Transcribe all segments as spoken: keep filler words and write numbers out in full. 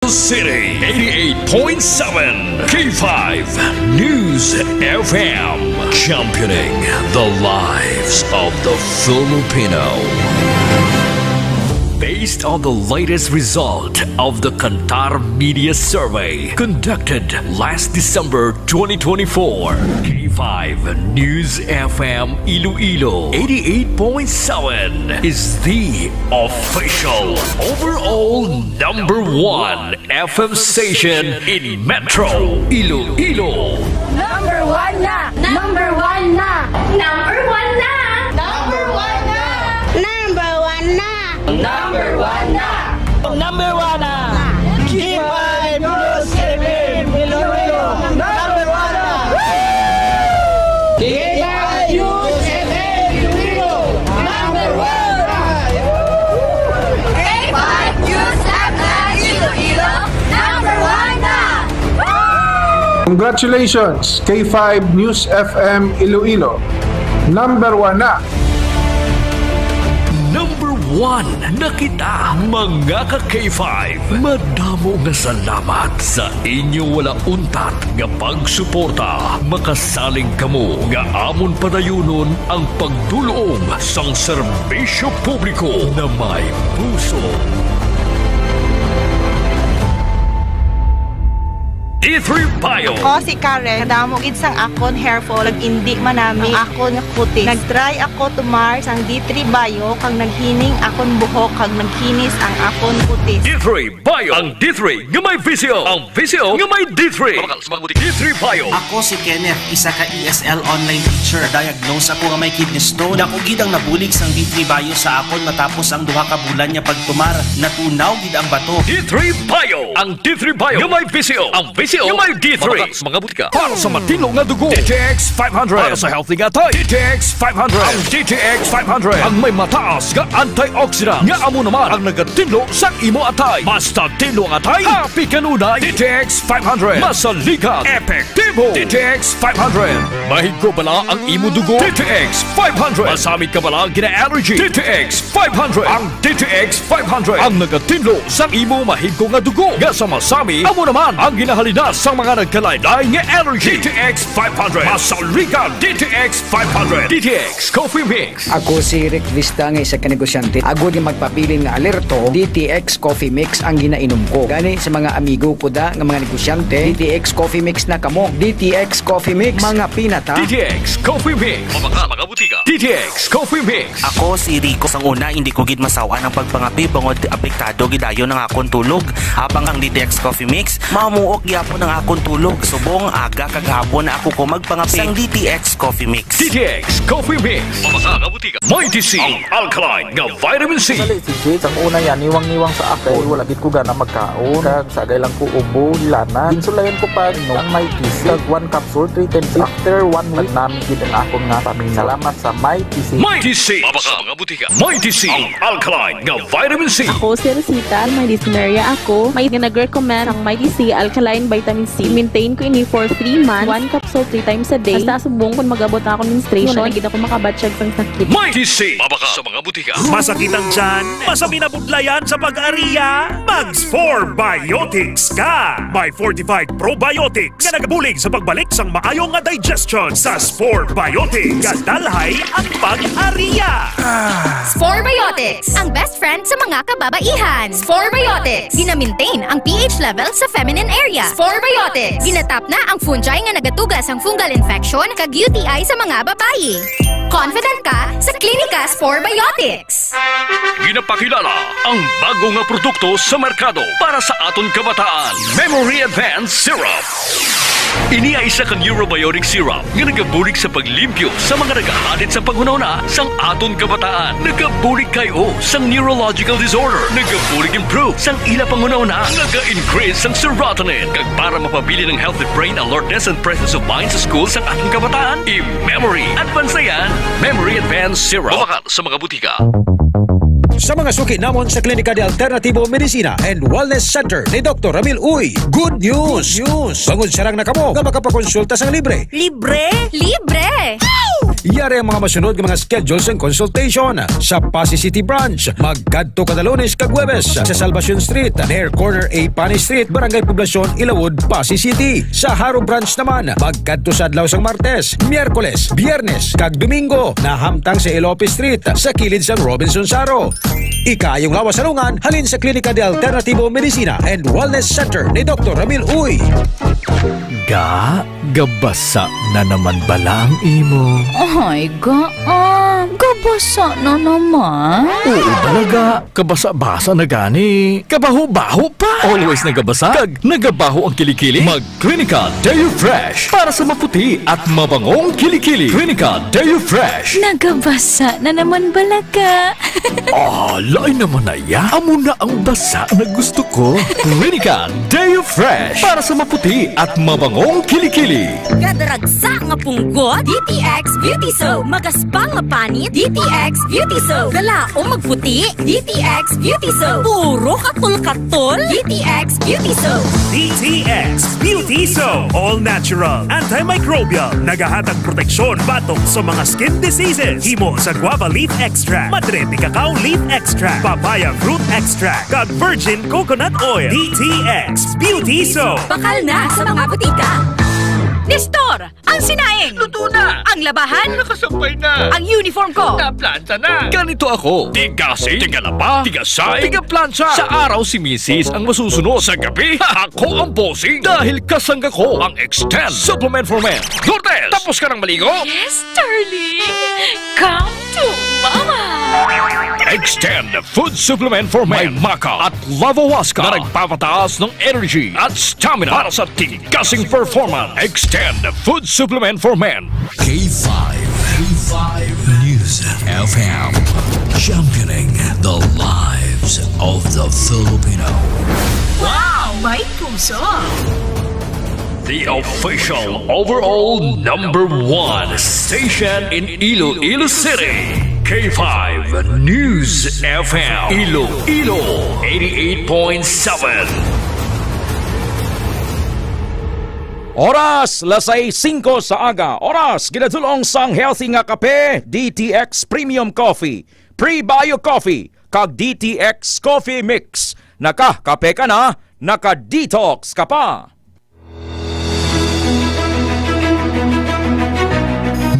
City, eighty-eight point seven K five News F M, championing the lives of the Filipino. Based on the latest result of the Kantar Media Survey conducted last December twenty twenty-four, K five News F M Iloilo eighty-eight point seven is the official overall number one F M station in Metro Iloilo. Number one na! Number one na! Number one na! Number one na! Number one na! Number one na! Number one na! K five News F M Iloilo! Number one na! K five News F M Iloilo! Number one na! K five News F M Iloilo! Number one na! Congratulations, K five News F M Iloilo. Number one na. Number one na kita, mga ka K five. Madamo nga salamat sa inyo wala untat nga pagsuporta. Makasalig kamo nga amon padayunon ang pagdul-ong sang serbisyo publiko na may puso. D three Bio. Ako si Karen. Kadamo gid sang akon hair fall, nag-indi man nami ang akon nga kutis. Nag-try ako tumar sang D three Bio, kag naghining akon buhok, kag nagkinis ang akon kutis. D three Bio. Ang D three nga may visyo. Ang visyo nga may D three. Mabakal sa mga butika. D three Bio. Ako si Kenneth, isa ka E S L online teacher. Diagnose ako nga may kidney stone. Dako gid ang nabulig sang D three Bio sa akon matapos ang duha ka bulan nga pagtumar. Natunaw gid ang bato. D three Bio. Ang D three Bio nga may visyo. Ang visyo nga may D three. Mabakal sa mga butika. Para sa matinlo nga dugo, D T X five hundred. Para sa healthy nga atay, D T X five hundred. Ang D T X five hundred ang may mataas nga antioxidant nga amo naman ang nagatinlo sa imo atay. Basta tinlo ang atay, happy kanunay. D T X five hundred. Masaligan, epektibo. D T X five hundred. Mahigko bala ang imo dugo? D T X five hundred. Masami ka bala gina-allergy? D T X five hundred. Ang D T X five hundred ang nagatinlo sa imo mahigko nga dugo nga sa masami, amo naman ang ginahalinas sa mga nagkalain-lain nga allergy. D T X five hundred. Masaligan, D T X five hundred. D T X Coffee Mix. Ako si Rick Vista nga isa ka negosyante. Agod nga magpabilin nga alerto, D T X Coffee Mix ang ginainom ko. Gani sa mga amigo ko da nga mga negosyante, D T X Coffee Mix na kamo. D T X Coffee Mix, mga pinata. D T X Coffee Mix. Mabakal sa mga butika. D T X Coffee Mix. Ako si Rico. Sang una, hindi ko gid masawan ang pagpangape bangod apektado gid dayon ang akon tulog. Apang ang D T X Coffee Mix, mamuok gyapon ang akon tulog. Subong aga kag hapon na ako ko magpangape. Sang D T X Coffee Mix. D T X Coffee Mix. Mabakal sa mga butika. Mighty C, ang alkaline nga vitamin C. Dali, si Jade, sang una yan, niwang-niwang sa ako. Wala gid ko gana magkaon. Kag sagay lang ko ubo, hilana. Ginsulayan ko pa, no, ang Mighty C. Kag one capsule, three times. After one week, nagnami gid ang akon nga pamilya. Salamat sa Mighty C. Mighty C. Mabakal sa mga butika. Mighty C, ang alkaline nga vitamin C. Ako si Rosita, may dysmenorrhea ako. May nga nag-recommend ang Mighty C alkaline vitamin C. I-maintain ko ini for three months. One capsule three times a day. Hasta subong kung mag-abot na akong menstruation, wala na gid ako makabatyag sang sakit. Mighty C. Mabakal sa mga butika. Masakit ang tiyan? Masami na budlayan sa pag-aria? Mag Spore Biotics ka! May fortified probiotics nga nagabulig sa pagbalik sang maayo nga digestion sa Spore Biotics. Gadalhay ang pag-aria! Spore Biotics, ang best friend sa mga kababaihan. Spore Biotics, gina-maintain ang P H level sa feminine area. Spore Biotics, ginatap na ang fungi nga nagatuga sang fungal infection kag U T I sa mga babayi. Confident ka sa Klinika Spore Biotics. Ginapakilala ang bago nga produkto sa merkado para sa aton kabataan, Memory Advance Syrup. Ini ay isa ka neurobiotic syrup nga nagabulig sa paglimpyo sa mga nagahadit sa panghunahuna sang aton kabataan. Nagabulig kay o sang neurological disorder. Nagabulig improve sang ila panghunahuna. Naga-increase sang serotonin. Kag para mapabilin ang healthy brain alertness and presence of mind sa school sang aton kabataan, i-memory advance na yan. Memory Advance Syrup. Mabakal sa mga butika. Sa mga suki namon sa Klinika de Alternativo Medicina and Wellness Center ni Doktor Ramil Uy, good news! Good news! Bangod sarang na kamo nga makapakonsulta sang libre. Libre? Libre! Yari ang mga masunod nga mga schedule sang consultation. Sa Passi City Branch, magkadto kada Lunes kag Huwebes sa Salvacion Street, near corner A Pani Street, Barangay Poblacion, Ilawod, Passi City. Sa Jaro Branch naman, magkadto sa adlaw sang Martes, Miyerkules, Biyernes, kag Domingo, nahamtang sa Elope Street, sa kilid sang Robinson Jaro. Ikaayong lawas sa lungan halin sa Klinika de Alternativo Medicina and Wellness Center ni Doktor Ramil Uy. Ga, gabasa na naman bala ang imo? Ay, ga, ah, gabasa na naman. Oo, bala, ga. Kabasa-basa na gani. Kabaho-baho pa. Always nagabasa. Kag nagabaho ang kilikili. Mag Clinica Deo Fresh para sa maputi at mabangong kilikili. Clinica Deo Fresh. Nagabasa na naman bala ka. Ah, lain naman na ya. Amo na ang basa na gusto ko. Clinica Deo Fresh para sa maputi at mabangong kilikili. Kada ragsa nga punggot, D T X Beauty Soap. Magaspang nga panit, D T X Beauty Soap. Galaom magputi, D T X Beauty Soap. Puro katol-katol, D T X Beauty Soap. D T X Beauty Soap. All natural, antimicrobial. Nagahatag proteksyon batok sa mga skin diseases. Himo sa guava leaf extract, madre de cacao leaf extract, papaya fruit extract, kag virgin coconut oil. D T X Beauty Soap. Bakal na sa mga butika. Nestor, ang sinaing. Luto na. Ang labahan. Nakasampay na. Ang uniform ko. Naplanta na. Ganito ako. Tigasing, tigalaba, tigasay, tigaplansa. Sa araw si misis ang masusunod. Sa gabi, ako ang bossing. Dahil kasangga ko ang Extend Supplement for Men. Lourdes, tapos ka nang maligo? Yes, darling. Come to Mama. Extend Food Supplement for Men. May maca at lavawaska na nagpapataas ng energy at stamina para sa tigasing performance. Extend Food Supplement for Men. K five, K five News F M, championing the lives of the Filipino. Wow, may puso! The official overall number one station in Iloilo City. K five News F M Iloilo, eighty-eight point seven. Oras, las sais singko sa aga. Oras, ginadul-ong sang healthy nga kape, D T X Premium Coffee, Prebio Coffee, kag D T X Coffee Mix. Nakakape ka na, naka-detox ka pa.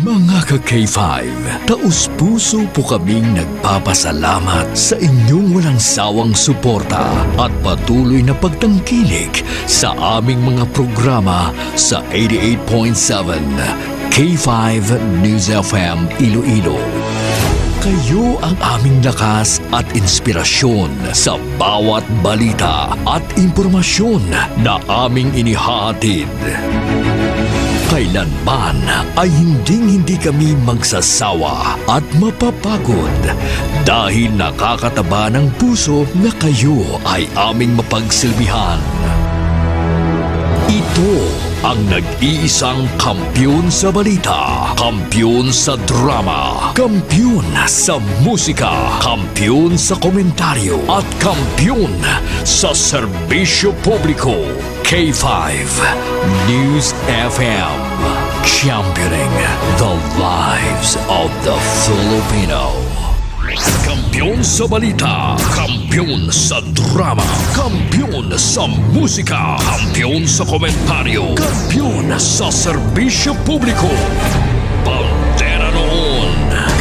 Mga ka K five, taos-puso po kaming nagpapasalamat sa inyong walang sawang suporta at patuloy na pagtangkilik sa aming mga programa sa eighty-eight point seven K five News F M Iloilo. Kayo ang aming lakas at inspirasyon sa bawat balita at impormasyon na aming inihahatid. Kailanman ay hinding-hindi kami magsasawa at mapapagod dahil nakakataba ng puso na kayo ay aming mapagsilbihan. Ito ang nag-iisang kampiyon sa balita, kampiyon sa drama, kampiyon sa musika, kampiyon sa komentaryo, at kampiyon sa serbisyo publiko. K five News F M, championing the lives of the Filipino. Kampiyon sa balita, kampiyon sa drama, kampiyon sa musika, kampiyon sa komentaryo, kampiyon sa serbisyo publiko. Bandera noon,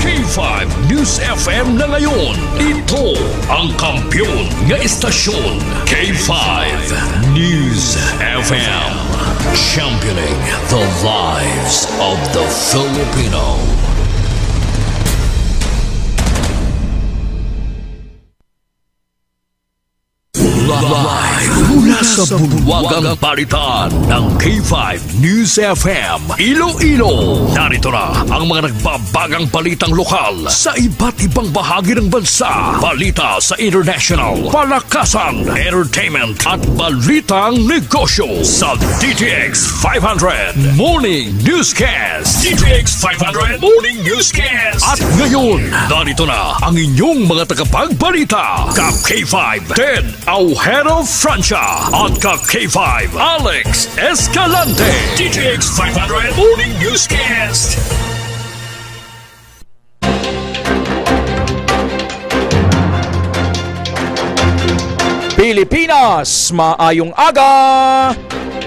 K five News F M na ngayon. Ito ang kampiyon nga estasyon, K five News F M. Championing the lives of the Filipino. Live mula sa bulwagang palitan ng K five News F M Iloilo. Narito na ang mga nagbabagang balitang lokal sa iba't ibang bahagi ng bansa. Balita sa international, palakasan, entertainment, at balitang negosyo sa D T X five hundred Morning Newscast. D T X five hundred Morning Newscast. At ngayon, narito na ang inyong mga tagapagbalita, ka K five Ted Aujero Francia at ka K five Alex Escalante. D T X five hundred Morning Newscast. Pilipinas, maayong aga.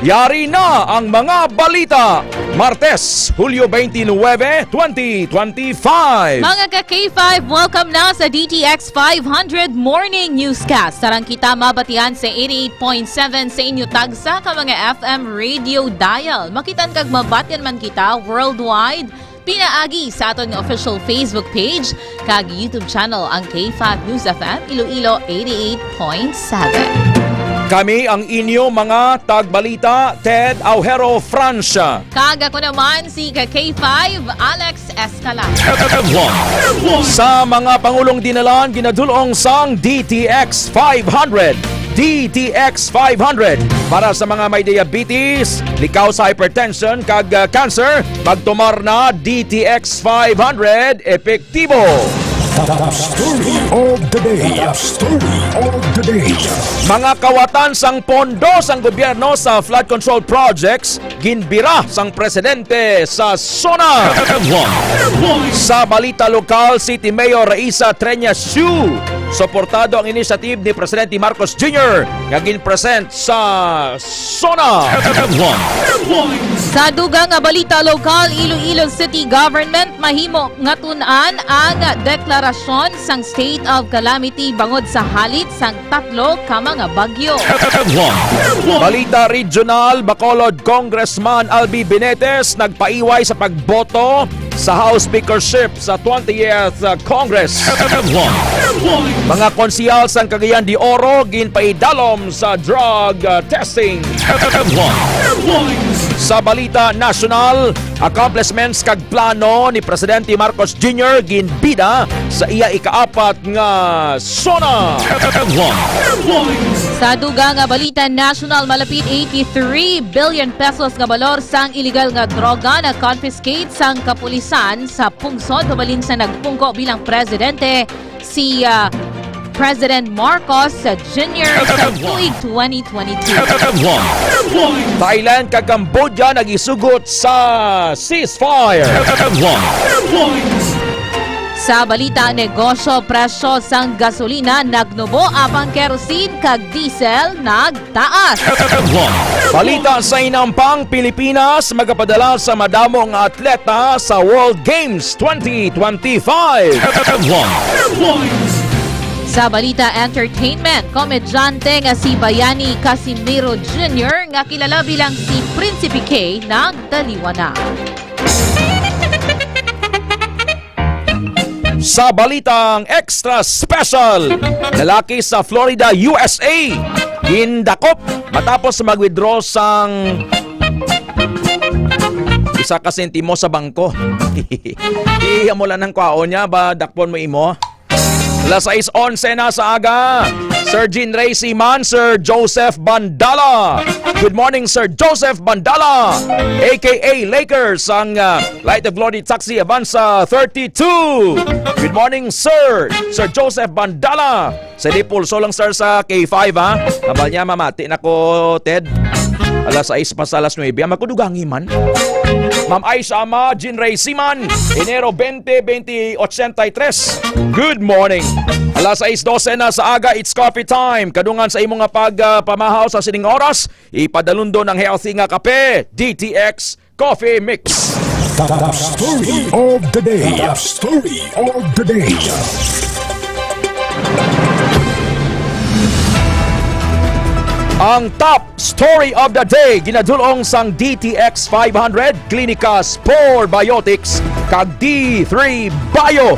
Yari na ang mga balita. Martes, Hulyo twenty-nine, twenty twenty-five. Mga ka K five, welcome na sa D T X five hundred Morning Newscast. Sarang kita mabatian sa eighty-eight point seven sa inyo tagsa ka mga F M radio dial. Makitan kag mabatian man kita worldwide pinaagi sa aton nga official Facebook page kag YouTube channel, ang K five News F M Iloilo eighty-eight point seven. Kami ang inyo mga tagbalita, Ted Aujero Francia. Kag ako naman si ka K five, Alex Escalante. Sa mga pangulong dinalan, ginadulong sang D T X five hundred. D T X five hundred para sa mga may diabetes, likaw sa hypertension, kag, ah, cancer, magtumar na D T X five hundred, epektibo. The story of the day. The story of the day. Mga kawatan sang pondo sang gobyerno sa flood control projects ginbira sang presidente sa SONA. Sa balita lokal, City Mayor Raisa Treñas Siu, suportado ang initiative ni Presidente Marcos Junior nga ginpresent sa SONA. Sa dugang nga balita lokal, Iloilo City Government mahimo nga tun-an ang deklarasyon sang state of calamity bangod sa halit sang tatlo ka mga bagyo. Balita regional, Bacolod Congressman Albi Benitez nagpaiway sa pagboto sa House speakership sa twentieth Congress. Mga konsehal sang Cagayan de Oro ginpaidalom sa drug, uh, testing. Sa balita nasyonal, accomplishments kag plano ni Presidente Marcos Junior ginbida sa iya ikaapat nga SONA. Sa dugang nga balita nasyonal, malapit eighty-three billion pesos nga balor sang iligal nga droga na-confiscate sang kapulisan sa pungsod, hubalin sa nagpungko bilang presidente si, ah, President Marcos Junior sa tuig twenty twenty-two. Thailand kag Cambodia nagisugot sa ceasefire. Sa balita negosyo, presyo sang gasolina nagnubo, apang kerosene kag diesel nagtaas. Balita sa inampang, Pilipinas magapadala sa madamo nga atleta sa World Games twenty twenty-five. Sa balita entertainment, komedyante nga si Bayani Casimiro Junior nga kilala bilang si Prinsipe K nagtaliwan na. Sa balitang extra special, lalaki sa Florida, U S A, gindakop matapos mag-withdraw sang isa ka sentimo sa bangko. Iya mo lang ang kwaon niya, ba dakpon mo imo? Alas sais onse na sa aga. Sir Jean Ray Siman, Sir Joseph Bandala. Good morning, Sir Joseph Bandala, A K A Lakers, ang, ah, Light of Glory Taxi Avanza thirty-two. Good morning, sir. Sir Joseph Bandala. Sa di pulso lang, sir, sa K five, ha? Abal niya, mamati na ko, Ted. Alas sais pa sa alas nuebe. Ang magkudugangi man. Ma'am Aisha Ama, Jean Ray Siman, Enero twenty, twenty ochenta y tres. Good morning. Alas sais dose na sa aga, it's coffee time. Kadungan sa imo nga pag, ah, pamahaw sa sining oras, ipadalundon ang healthy nga kape, D T X Coffee Mix. The, the story of the day. The story of the day. Ang top story of the day ginadulong sang D T X five hundred, Clinicas Probiotics, kag D three Bio.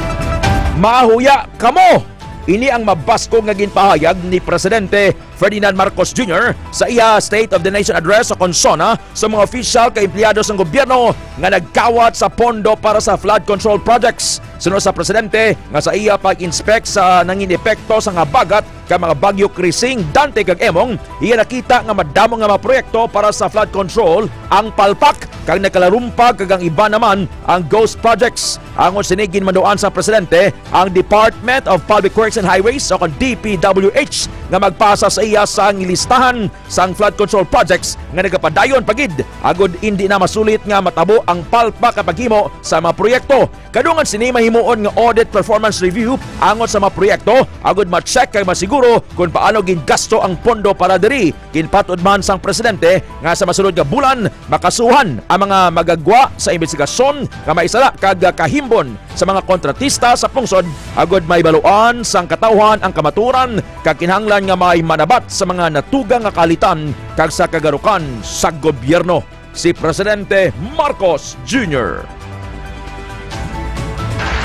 Mahuya kamo! Ini ang mabaskog nga ginpahayag ni Presidente Ferdinand Marcos Junior sa iya State of the Nation Address sa kon SONA sa mga opisyal kag empleyado sang gobyerno nga nagkawat sa pondo para sa flood control projects. Suno sa presidente nga sa iya pag-inspect sa nangin epekto sang habagat kay mga bagyo Krising, Dante kag Emong, iya nakita nga madamo nga mga proyekto para sa flood control ang palpak kag nagkalarumpag kag ang iba naman ang ghost projects. Angon sini, ginmanuan sa presidente ang Department of Public Works and Highways o kon D P W H nga magpasa sa iya sang listahan sang flood control projects nga nagapadayon pa gid, agud indi na masulit nga matabo ang palpak nga paghimo sa mga proyekto. Kadungan sini, mahimuon nga audit performance review angot sa mga proyekto, agud ma-check kag masiguro kon paano gingasto ang pondo para diri. Ginpatod man sang presidente nga sa masunod nga bulan, makasuhan ang mga magagwa sa imbestigasyon nga may sala kag kahimbon sa mga kontratista sa pungsod, agud mahibaluan sang katawhan ang kamaturan kag kinahanglan nga may manabat sa mga natugang nga kahalitan kag sa kagarukan sa gobyerno. Si Presidente Marcos Junior.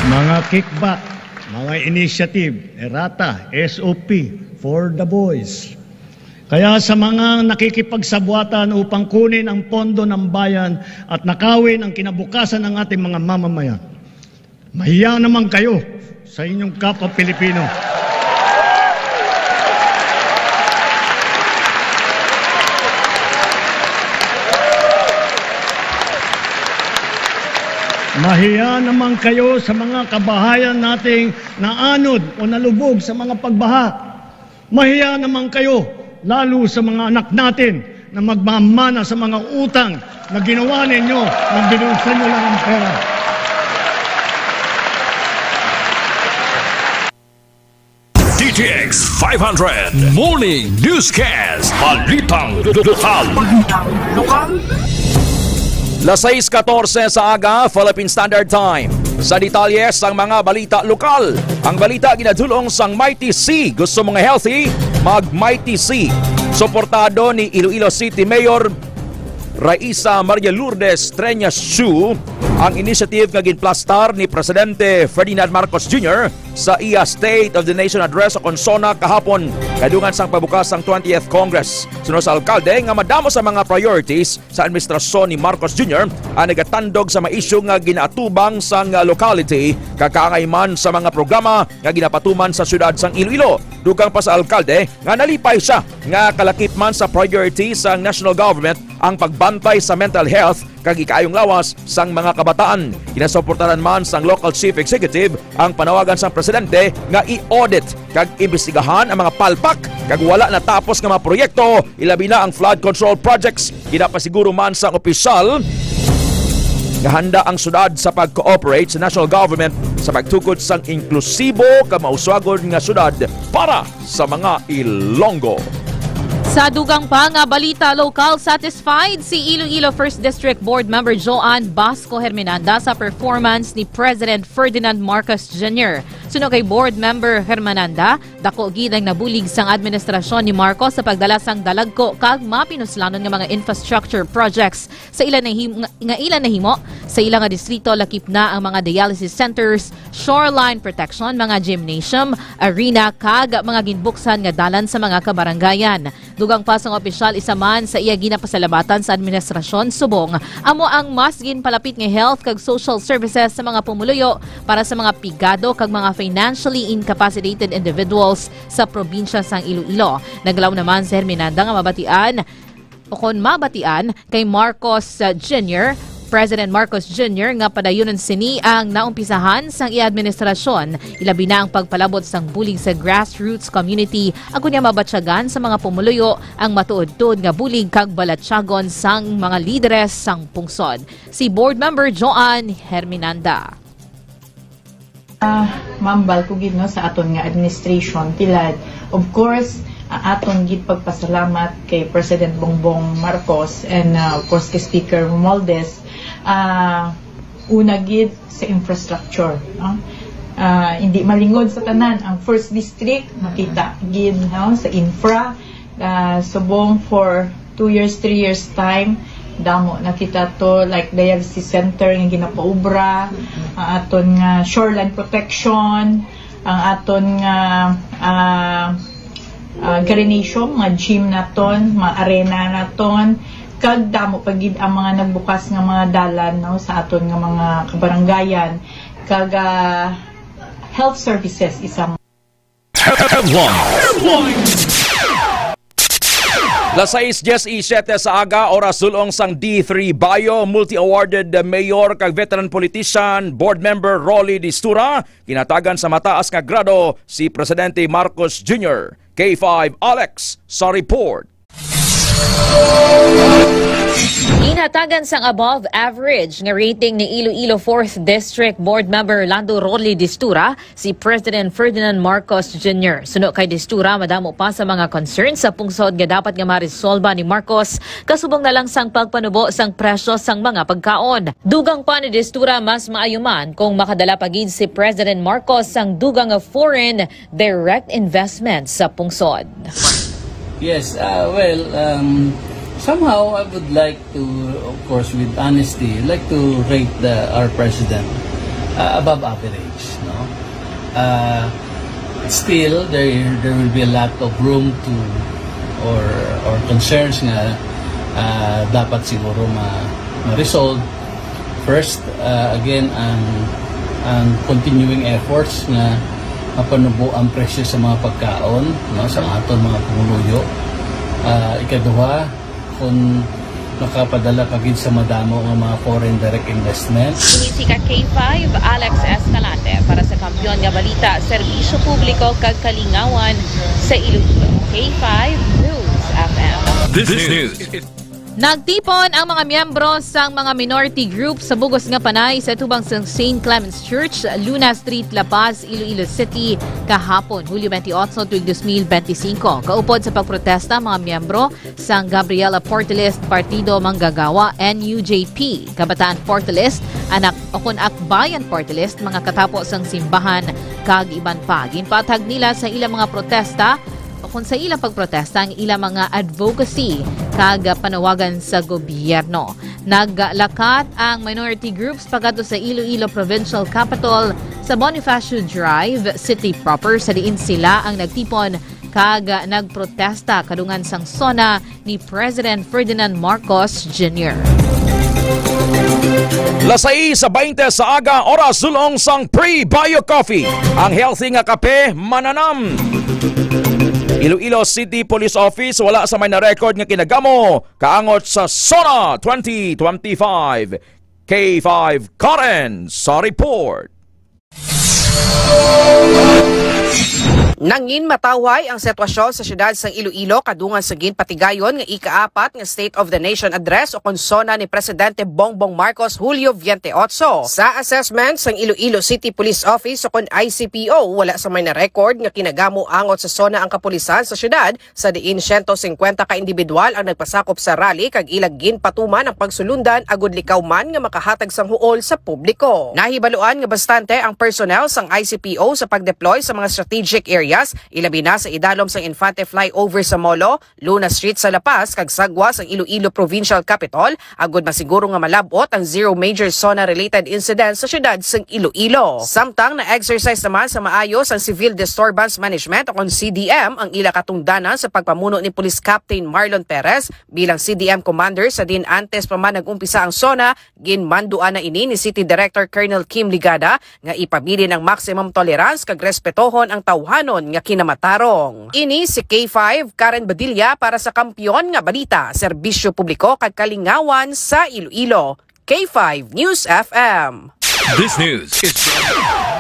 Mga kickback, mga initiative, errata, S O P for the boys. Kaya sa mga nakikipagsabwatan upang kunin ang pondo ng bayan at nakawin ang kinabukasan ng ating mga mamamayan, mahiya naman kayo sa inyong kapwa Pilipino. Mahiya naman kayo sa mga kabahayan nating naanod o nalubog sa mga pagbaha. Mahiya naman kayo, lalo sa mga anak natin na magmamana sa mga utang na ginawa ninyo nang binulsa nyo lang ang pera. D T X five hundred Morning Newscast. Balitang lokal. Las sais katorse sa aga, Philippine Standard Time. Sa detalye sang mga balita lokal, ang balita ginadulong sang Mighty C. Gusto mo nga healthy? Mag Mighty C. Suportado ni Iloilo City Mayor Raisa Maria Lourdes Treñas Chu ang initiative nga ginplastar ni Presidente Ferdinand Marcos Junior sa iya State of the Nation Address o kon SONA kahapon, kadungan sang pagbukas sang twentieth Congress. Suno sa alkalde nga madamo sa mga priorities sa administrasyon ni Marcos Junior ang nagatandog sa mga isyu nga ginaatubang sang locality, kag kaangay man sa mga programa nga ginapatuman sa siyudad sang Iloilo. Dugang pa sa alkalde nga nalipay siya nga kalakip man sa priority sang national government ang pagbantay sa mental health kag ikaayong lawas sang mga kabataan. Ginasuportaran man sang local chief executive ang panawagan sang presidente nga i-audit kag imbestigahan ang mga palpak kag wala natapos nga mga proyekto, ilabi na ang flood control projects. Ginapasiguro man sang opisyal nga handa ang syudad sa pag-cooperate sa national government sa pagtukod sang inklusibo kag mauswagon nga syudad para sa mga Ilonggo. Sa dugang pa nga balita lokal, satisfied si Iloilo First District Board Member Joan Basco Herminanda sa performance ni President Ferdinand Marcos Junior. Suno kay Board Member Herminanda, dako gid ang nabulig sang administrasyon ni Marcos sa pagdala sang dalagko kag mapinuslanon nga mga infrastructure projects sa ila nahim-, nga, nga ila nahimo sa ila nga distrito, lakip na ang mga dialysis centers, shoreline protection, mga gymnasium, arena, kag mga ginbuksan nga dalan sa mga kabarangayan. Dugang pa sang opisyal, isa man sa iya ginapasalamatan sa administrasyon subong amo ang mas ginpalapit nga health kag social services sa mga pumuluyo para sa mga pigado kag mga financially incapacitated individuals sa probinsya sang Iloilo. Naglaom naman si Herminanda nga mabatian o kon mabatian kay Marcos, uh, Junior, President Marcos Junior, nga padayunon sini ang naumpisahan sang iya administrasyon, ilabi na ang pagpalabot sang bulig sa grassroots community, agud nga mabatyagan sa mga pumuluyo ang matuodtuod nga bulig kag balatyagon sang mga lideres sang pungsod. Si Board Member Joan Herminanda. Ah, mambal ko gid, no, sa aton nga administration, tilad, of course, ah, aton gid pagpasalamat kay President Bongbong Marcos and, ah, of course, kay Speaker Romualdez. Ah, una gid sa infrastructure, no? Ah, hindi malingod sa tanan ang First District, makita gid, no, sa infra. Ah, subong for two years, three years time, damo na kita to, like dialysis center nga ginapaubra, ang aton nga shoreline protection, ang aton nga, ah, ah, granatium, mga gym naton, mga arena naton, kag damo pa gid ang mga nagbukas nga mga dalan, no, sa aton nga mga kabarangayan, kag, ah, health services isa. Headlines. Las sais diecisiete sa aga, oras dulong sang D three Bayo, multi-awarded mayor kag veteran politician, board member Rolly Distura, ginatagan sa mataas nga grado si Presidente Marcos Junior. K five Alex sa report. Ginhatagan sang above average nga rating ni Iloilo fourth District Board Member Lando Rolly Distura si President Ferdinand Marcos Junior. Suno kay Distura, madamo pa sa mga concerns sa pungsod nga dapat nga maresolba ni Marcos, kasubong na lang sang pagpanubo sang presyo sang mga pagkaon. Dugang pa ni Distura, mas maayo man kung makadala pa gid si President Marcos sang dugang nga foreign direct investment sa pungsod. Yes, uh, well, um, somehow I would like to, of course, with honesty, like to rate the, our president uh, above average, no? Uh, still, there there will be a lot of room to or or concerns nga uh, dapat siguro ma ma-resolve. First, uh, again, ang ang continuing efforts nga mapanubo ang presyo sa mga pagkaon, no, sa aton mga pumuluyo. Uh, ikaduha, kung makapadala pa gid sa madamo nga mga foreign direct investment. Kini si ka K five, Alex Escalante, para sa Kampiyon nga Balita, Serbisyo Publiko kag Kalingawan sa Iloilo. K five News F M. This news. Nagtipon ang mga miyembro sang mga minority group sa bugos nga panay sa tubang sang Saint Clement's Church, Luna Street, La Paz, Iloilo City, kahapon, Hulyo twenty-eight, tuig dos mil benti singko. Kaupod sa pagprotesta ang mga miyembro sang Gabriela Party List Partido Manggagawa, N U J P, Kabataan Party List, Anak o kun Akbayan Party List, mga katapo sang simbahan, kag iban pa. Ginpatag nila sa ilang mga protesta o kun sa ilang pagprotesta ang ilang mga advocacy kag panawagan sa gobyerno. Naglakat ang minority groups pakadto sa Iloilo Provincial Capitol sa Bonifacio Drive, City Proper, sa diin sila ang nagtipon kag nagprotesta kadungan sang SONA ni President Ferdinand Marcos Junior. Las sais sa baynte sa aga, oras sulong sang Pre-Bio Coffee. Ang healthy nga kape, mananam. Iloilo City Police Office, wala sa may na-record nga kinagamo kaangot sa SONA twenty twenty-five. K five Karen sa report. Nangin matawhay ang sitwasyon sa siyudad sang Iloilo kadungan sa ginpatigayon nga ikaapat nga State of the Nation Address o kon SONA ni Presidente Bongbong Marcos Hulyo twenty-eight. Sa assessment sang Iloilo City Police Office o kon I C P O, wala sa may na-record nga kinagamo angot sa SONA ang kapulisan sa siyudad, sa diin siyento singkwenta ka indibidwal ang nagpasakop sa rally kag ila ginpatuman ang pagsulundan agud likaw man nga makahatag sang huol sa publiko. Nahibaluan nga bastante ang personnel sang I C P O sa pag-deploy sa mga strategic areas, ilabi na sa idalom sang Infante Flyover sa Molo, Luna Street sa La Paz, kag sagwa sang Iloilo Provincial Capitol, agud masiguro nga malab-ot ang zero major SONA-related incidents sa siyudad sang Iloilo. Samtang na-exercise naman sa maayo sang Civil Disturbance Management o kon C D M ang ila katungdanan sa pagpamuno ni Police Captain Marlon Perez bilang C D M Commander, sa diin antes pa man nag-umpisa ang SONA, ginmanduan na ini ni City Director Colonel Kim Ligada nga ipabilin ang maximum tolerance kag respetohon ang tawhanon nga kinamatarong. Ini si K five, Karen Badilla para sa Kampiyon nga Balita, Serbisyo Publiko kag Kalingawan sa Iloilo. K five News F M. This news is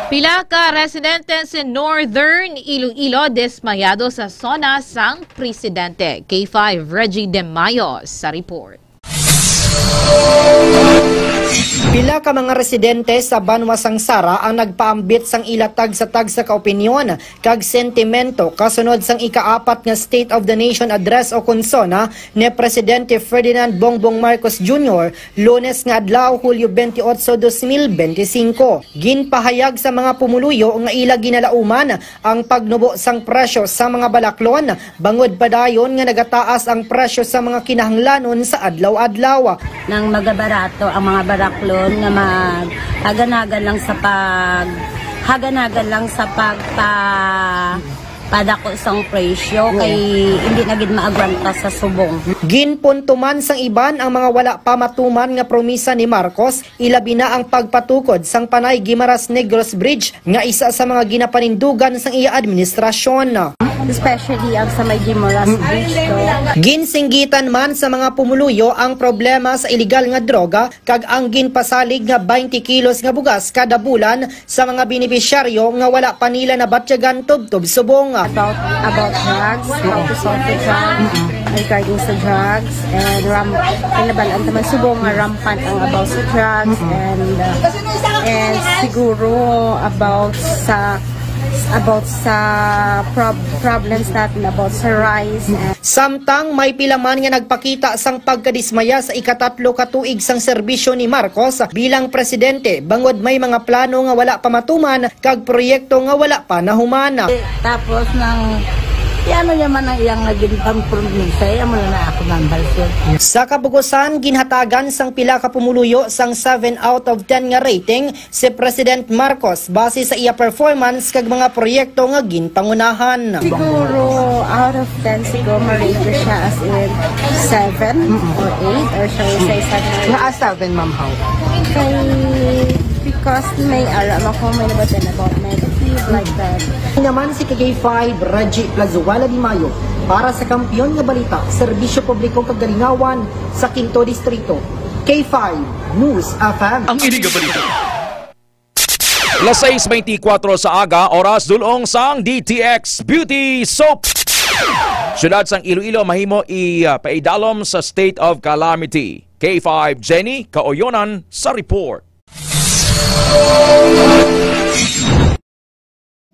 Pila ka residente sa Northern Iloilo dismayado sa SONA sang presidente. K five Reggie De Mayo sa report. Pila ka mga residente sa banwa sang Sara ang nagpaambit sang ila tagsa-tagsa ka opinyon kag sentimento kasunod sang ikaapat nga State of the Nation Address o kon SONA ni Presidente Ferdinand Bongbong Marcos Junior, Lunes nga adlaw, Hulyo twenty-eight, dos mil benti singko. Ginpahayag sa mga pumuluyo nga ila ginalauman ang pagnubo sang presyo sa mga balaklon, bangod padayon nga nagataas ang presyo sa mga kinahanglanon sa adlaw-adlaw. Nang magabarato ang mga baraklon nga maghaganhagan lang sa pag haganhagan lang sa pagpa padako sang presyo kay hindi na gid maagwanta sa subong. Ginpunto man sang iban ang mga wala pa matuman nga promisa ni Marcos, ilabi na ang pagpatukod sang Panay Guimaras Negros Bridge nga isa sa mga ginapanindugan sang iya administrasyon. Especially ang sa may Guimaras Bridge do. Ginsinggitan man sa mga pumuluyo ang problema sa iligal nga droga kag ang ginpasalig nga twenty kilos nga bugas kada bulan sa mga benepisyaryo nga wala pa nila nabatyagan tubtob subong. About, about drugs, how to solve the drugs, regarding sa drugs, and ram, pinabalaan naman subong nga rampant ang about sa drugs, and, uh, and siguro about sa, about sa prob-, problems natin about sa rice. And Samtang may pila man nga nagpakita sang pagkadismaya sa ikatatlo ka tuig sang serbisyo ni Marcos bilang presidente, bangod may mga plano nga wala pa matuman kag proyekto nga wala pa nahuman. Tapos nang iano niya man ang iyang naging pampromisa, iya mo na ako ng balsyon. Sa kabugusan, ginhatagan sang pila ka pumuluyo sang seven out of ten nga rating si President Marcos base sa iya performance kag mga proyekto nga ginpangunahan. Siguro, out of ten, siguro, ma-rate ko siya as in seven or eight, or shall we say seven? Nga as seven, ma'am, how? Kay, because may alam ako, may nabatin about negative, like that. Naman si K five, Reggie Plazuela Di Mayo, para sa Kampiyon nga Balita, Serbisyo Publiko kag Kalingawan sa Quinto Distrito. K five News F M. Ang ini nga balita. Las sais beintikwatro sa aga, oras dulong sang D T X Beauty Soap. Siyudad sang Iloilo mahimo i, ah, paidalom sa state of calamity. K five Jenny Kaoyonan sa report.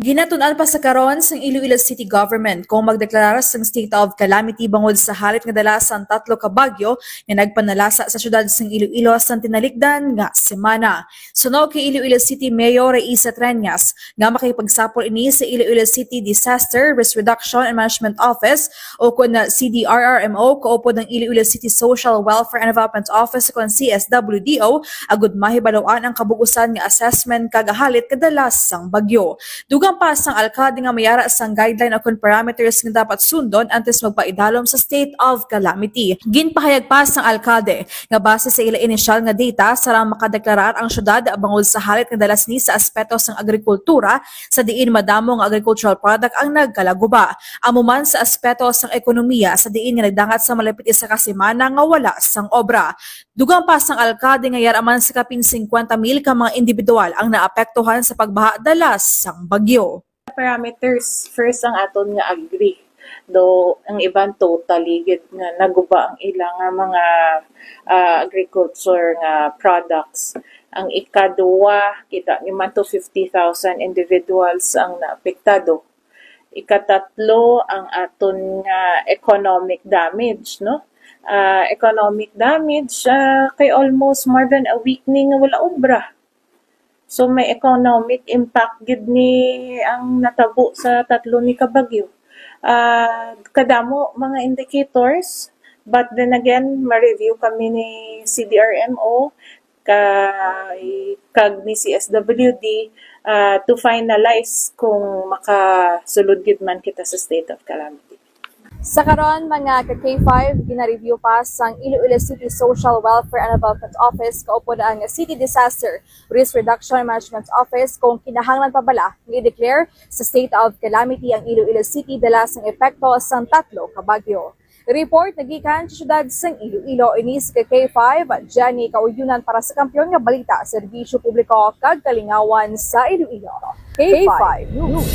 Ginatun-an pa sa karon sang Iloilo City Government kung magdeklarar sang state of calamity bangod sa halit nga dala sang tatlo ka bagyo nga nagpanalasa sa siyudad sang Iloilo sang tinalikdan nga semana. Suno kay Iloilo City Mayor Raisa Treñas nga makipagsapol ini sa Iloilo City Disaster Risk Reduction and Management Office o kon C D R R M O, kaupod ang Iloilo City Social Welfare and Development Office o kon C S W D O, agud mahibaluan ang kabugusan nga assessment kag halit nga dala sang bagyo. Dugang pa sang alkalde nga may ara sang guideline o kon parameters nga dapat sundon antes magpaidalom sa state of calamity. Ginpahayag pa sang alkalde nga base sa ila inisyal nga data, sarang makadeklarar ang syudad bangod sa halit nga dala sini sa aspeto sang agrikultura, sa diin madamo nga agricultural product ang nagkalaguba. Amo man sa aspeto sang ekonomiya, sa diin nga nagdangat sa malapit isa ka semana nga wala sang obra. Dugang pa sang alkalde nga yara man sa kapin singkwenta mil ka mga individual ang naapektuhan sa pagbaha dala sang bagyo. Parameters, first ang aton nga agri. Do ang iban totally gid nga naguba ang ila nga mga, ah, agriculture nga products. Ang ikaduwa, kita niyo man to fifty thousand individuals ang naapektado. Ikatatlo, ang aton nga economic damage, no? Ah, economic damage, ah, kay almost more than a week ni nga wala obra. So, may economic impact gid ni ang natabo sa tatlo ni ka bagyo. Ah, kadamo mga indicators, but then again, ma-review kami ni C D R M O kay, kag ni C S W D, ah, to finalize kung makasulod gid man kita sa state of calamity. Sa karon, mga ka K five, gina-review pa sang Iloilo City Social Welfare and Development Office kaupod ang City Disaster Risk Reduction Management Office kung kinahanglan pa bala nga i-declare sa state of calamity ang Iloilo City dala sang epekto sang tatlo ka bagyo. Report nagikan sa siyudad sang Iloilo, ini si K five, Jenny Kauyunan para sa Kampiyon nga Balita, Serbisyo Publiko kag Kalingawan sa Iloilo. K five News.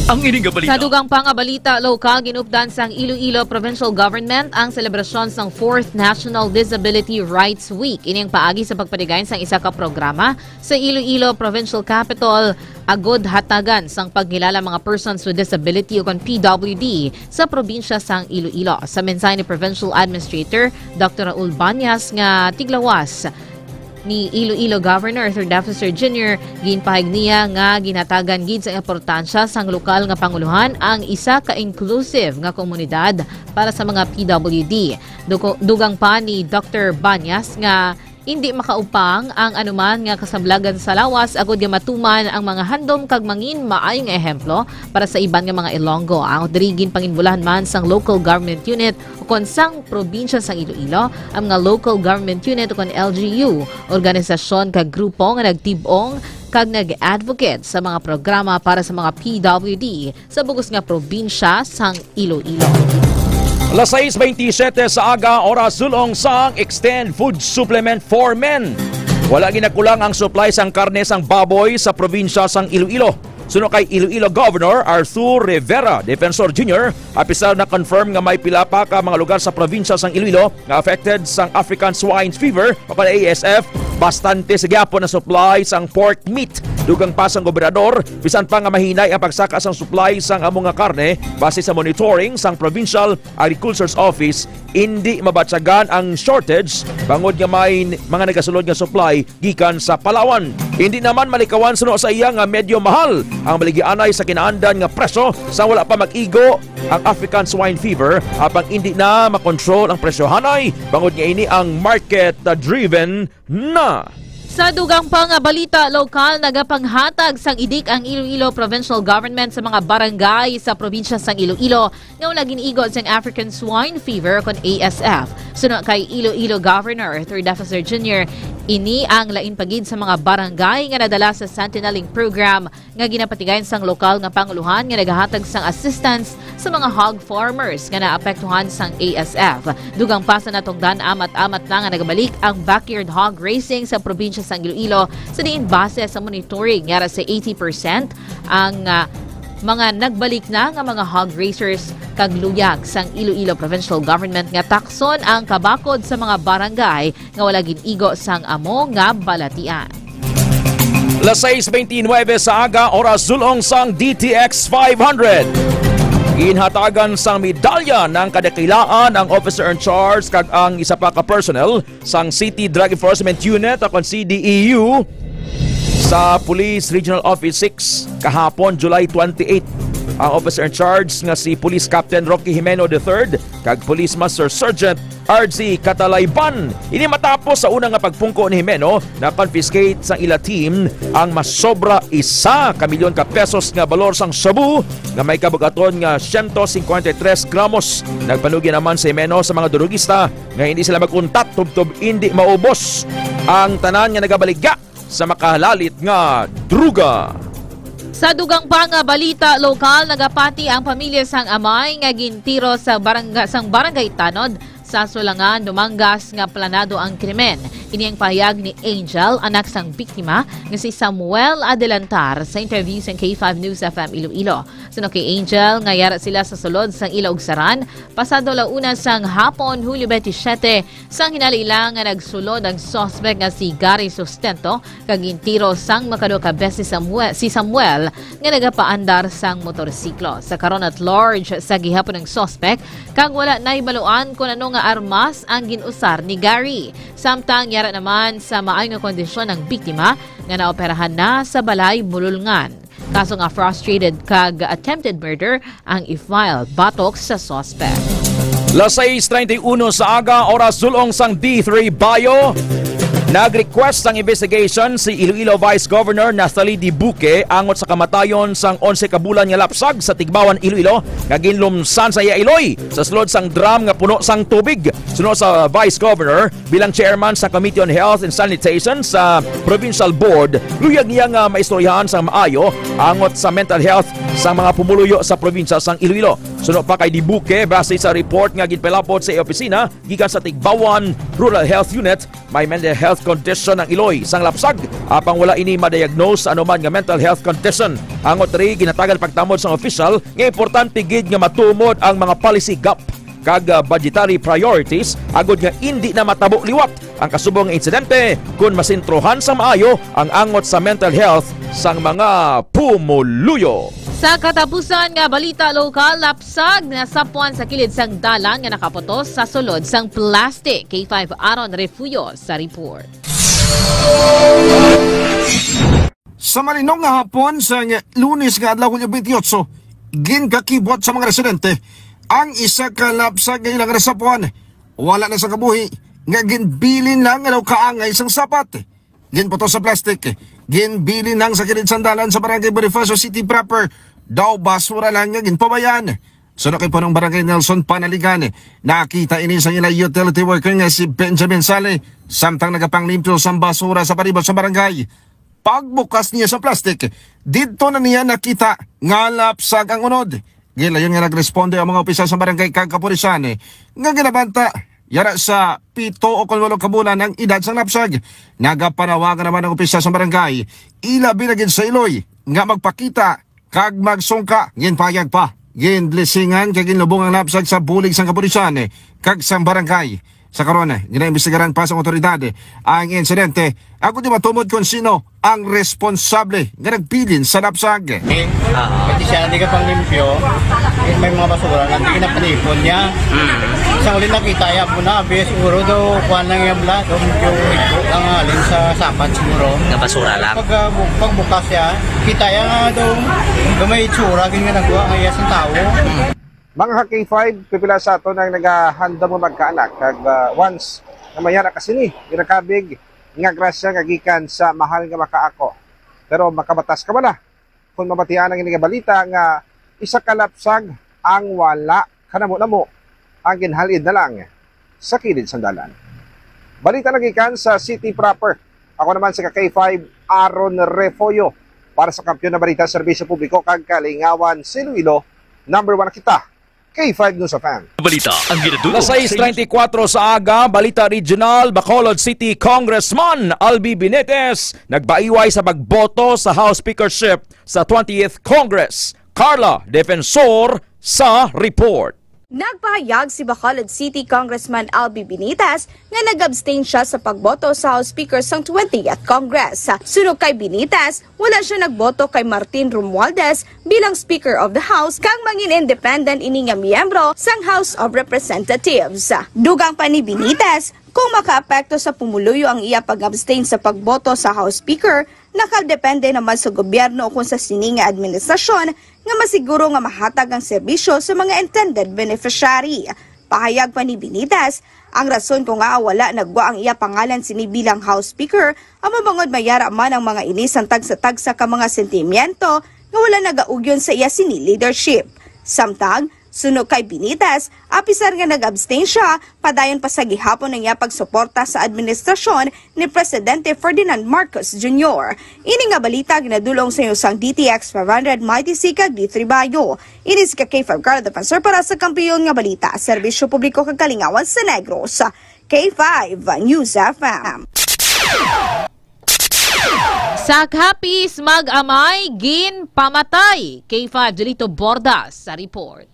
Ang ini nga balita. Sa dugang pa nga balita, lokal, ginupdan sang Iloilo Provincial Government ang selebrasyon sang Fourth National Disability Rights Week. Ini ang paagi sa pagpaligay sang isa ka programa sa Iloilo Provincial Capitol, agud hatagan sang pagngilala mga persons with disability o kon P W D sa probinsya sang Iloilo. Sa mensahe ni Provincial Administrator Doctor Raul Banyas nga tiglawas ni Iloilo Governor Arthur Defensor Junior, ginpahayag niya nga ginhatagan gid sa importansya sang lokal nga panguluhan ang isa ka inclusive nga komunidad para sa mga P W D. Duko-, dugang pa ni Doctor Banyas nga indi makaupang ang anuman nga kasablagan sa lawas agud nga matuman ang mga handom kag mangin maayo nga ehemplo para sa iban nga mga Ilonggo. Ang diri ginpanginbulahan man sang local government unit ukon sang probinsya sang Iloilo, ang mga local government unit ukon L G U, organisasyon kag grupo nga nagtib-ong kag nag-advocate sa mga programa para sa mga P W D sa bug-os nga probinsya sang Iloilo. Alas sais baynte siyete sa aga, oras sulong sang Extend Food Supplement for Men. Wala ginakulang ang supply sang karne sang baboy sa probinsya sang Iloilo. Suno kay Iloilo Governor Arthur Rivera, Defensor Junior, apisar na confirm nga may pila pa ka mga lugar sa probinsya sang Iloilo nga affected sang African Swine Fever o kon A S F, bastante sa gihapon ang supply sang pork meat. Dugang pa sang gobernador, bisan pa nga mahinay ang pagsaka sang supply sang amo nga karne, base sa monitoring sang Provincial Agriculture's Office, indi mabatyagan ang shortage bangod nga may mga nagasulod nga supply gikan sa Palawan. Indi naman malikawan suno sa iya nga medyo mahal ang baligyaanay sa kinaandan nga presyo sa wala pa mag-igo ang African Swine Fever, apang indi na makontrol ang presyohanay bangod nga ini ang market-driven na. Sa dugang pa nga balita lokal, nagapanghatag sang idik ang Iloilo Provincial Government sa mga barangay sa probinsya sang Iloilo nga wala gin-igo sang African Swine Fever kon A S F. Suno kay Iloilo Governor Arthur Defensor Junior, ini ang lain pa gid sa mga barangay nga nadala sa Sentinel Link Program nga ginapatigayon sang lokal nga pangulohan nga nagahatag sang assistance sa mga hog farmers nga naapektuhan sang A S F. Dugang pa sa natungdan, amat-amat na nga nagabalik ang backyard hog raising sa probinsya sang Iloilo, sa diin base sa monitoring, yara sa eighty percent ang, ah, mga nagbalik na nga mga hog raisers, kag luyag sang Iloilo Provincial Government nga takson ang kabakod sa mga barangay nga wala gin-igo sang amo nga balatian. Las sais beintinuebe sa aga, oras sulong sang D T X five hundred. Ginhatagan sang medalya ng kadakilaan ang officer in charge kag ang isa pa ka personnel sang City Drug Enforcement Unit o kon C D E U sa Police Regional Office six kahapon, July twenty-eight. Ang officer in charge nga si Police Captain Rocky Jimeno the third kag Police Master Sergeant R G Catalayban. Ini matapos sa una nga pagpungko ni Jimeno, na-confiscate sang ila team ang masobra isa ka milyon ka pesos nga balor sang shabu nga may kabugaton nga siyento singkwenta y tres gramos. Nagpanugyan naman si Jimeno sa mga durugista nga hindi sila mag-untat tubtob indi maubos ang tanan nga nagabaligya sa makahalalit nga druga. Sa dugang pa nga balita lokal, nagapati ang pamilya sang amay nga gintiro sa barangga-, sang barangay Tanod sa Sulangan, Dumangas, nga planado ang krimen. Ini ang pahayag ni Angel, anak sang biktima, nga si Samuel Adelantar, sa interview sang K five News F M Iloilo. Suno kay Angel, nga yara sila sa sulod sang ila ugsaran, pasado la una sang hapon, Hulyo twenty-seven, sang hinala ila nga nagsulod ang suspek nga si Gary Sustento kag gintiro sang makaduha ka beses Samuel, si Samuel nga nagapaandar sang motorsiklo. Sa karon, at large sa gihapon ang suspek kag wala nahibaluan kon ano nga armas ang gin-usar ni Gary. Samtang yara naman sa maayo nga kondisyon ang biktima nga naoperahan na sa balay bulolngan. Kaso nga frustrated kag attempted murder ang i-file batok sa suspect. Las sais treinta y uno sa aga, oras sulong sang D three Bio. Nag-request sang investigation si Iloilo Vice Governor Natalie Dibuque angot sa kamatayon sang onse ka bulan nga lapsag sa Tigbawan, Iloilo, nga ginlumsan sa iya iloy sa sulod sang drum nga puno sang tubig. Suno sa Vice Governor, bilang chairman sa Committee on Health and Sanitation sa Provincial Board, luyag niya nga maistoryahan sang maayo angot sa mental health sang mga pumuluyo sa probinsya sang Iloilo. Suno pa kay Dibuque, base sa report nga ginpalapod sa iya opisina gikan sa Tigbawan Rural Health Unit, may mental health condition ang iloy sang lapsag, apang wala ini ma-diagnose sa anuman nga mental health condition. Angot ri, ginhatagan pagtamod sang opisyal nga importante gid nga matumod ang mga policy gap kag, ah, budgetary priorities agod nga indi na matabo liwat ang kasubong nga insidente kon masentrohan sa maayo ang angot sa mental health sang mga pumuluyo. Sa katapusan nga balita lokal, lapsag nga sapwan sa kilid sang dalan nga nakaputos sa sulod sang plastic. K five Aaron Refugio sa report. Sa malinong nga hapon sang Lunes nga adlaw, Hulyo twenty-eight, ginkakibot sa mga residente ang isa ka lapsag nga ilang nasapwan. Wala na sa kabuhi nga ginbilin lang nga daw kaangay sang sapat. Ginputos sa plastic, ginbilin lang sa kilid sang dalan sa Barangay Bonifacio City proper, daw basura lang nga ginpabayaan. Suno kay Punong Barangay Nelson Panaligan, nakita ini sa ila utility worker nga si Benjamin Sale, samtang nagapang limpyo sang basura sa palibot sa barangay. pagbukas niya sa plastic, didto na niya nakita nga lapsag ang unod. Gilayon nga nagresponde ang mga opisyal sa barangay kag kapulisan, eh, nga ginabanta yara sa pito o kon walo ka bulan ang edad sang lapsag. Nagapanawagan naman ang opisyal sa barangay, ilabi na gid sa iloy, nga magpakita kag magsungka. Ginpahayag pa, ginblisingan kag ginlubong ang lapsag sa bulig sang kapulisan, eh, kag sang barangay. Sa karon, eh, ginaimbestigaran pa sang awtoridad, eh, ang insidente, agod di matumod kon sino ang responsable nga nagbilin sa lapsag. Eh, Ah. Pati siya, hindi ka pang limpyo. Eh, may mga basura na, hindi na panipon niya. Mm. Sa uli nakita, ya po na, abis, siguro daw, kuha lang yung bla, daw yung ang alin sa sapat siguro. Nga basura lang. Pag, ah, bu-, pagbukas siya, kita ya nga daw, daw may itsura, ganyan nga nagkuha, nga iya sa tao. Mm. Mga ka K five, pipila sa aton ang nagahandom nga magkaanak, kag, ah, once nga mayara ka sini, ginakabig nga grasya nga gikan sa mahal nga makaako. Pero makabatas ka bala kung mabatian ang ini nga balita nga isa ka lapsag ang wala kanamo-namo, ang ginhal-id na lang sa kilid sang dalan. Balita nagikan sa city proper. Ako naman si ka K five, Aaron Refollo, para sa Kampiyon na Balita, Serbisyo Publiko kag Kalingawan sa Iloilo. Number one na kita, K five News F M. Balita ang ginadulog Alas sais treinta y cuatro sa aga, balita regional, Bacolod City Congressman Albi Benitez nagbayway sa pagboto sa House Speakership sa twentieth Congress. Carla Defensor sa report. Nagpahayag si Bacolod City Congressman Albi Benitez nga nag-abstain siya sa pagboto sa House Speaker sang twentieth Congress. Suno kay Benitez, wala siya nagboto kay Martin Romualdez bilang Speaker of the House kag mangin independent ini nga miyembro sang House of Representatives. Dugang pa ni Benitez, kung makaapekto sa pumuluyo ang iya pag-abstain sa pagboto sa House Speaker, nakadepende naman sa gobyerno ukon sa sini nga administrasyon nga masiguro nga mahatag ang serbisyo sa mga intended beneficiary. Pahayag pa ni Benitez, ang rason kung ngaa wala nagwa ang iya pangalan sini bilang House Speaker amo bangod mayara man ang mga ini sang tagsa-tagsa ka mga sentimiento nga wala nagaugyon sa iya sini leadership. Samtang, suno kay Benitez, apisar nga nag-abstain siya, padayon pa sa gihapon ang iya pagsuporta sa administrasyon ni Presidente Ferdinand Marcos Junior. Ini nga balita ginadulong sa inyo sang D T X five hundred, Mighty C kag D three Bayo. Ini si ka K five Carla Defensor para sa Kampiyon nga Balita, Serbisyo Publiko kag Kalingawan sa Negros, K five News F M. Sa Capiz, mag-amay ginpamatay. K five Julito Bordas sa report.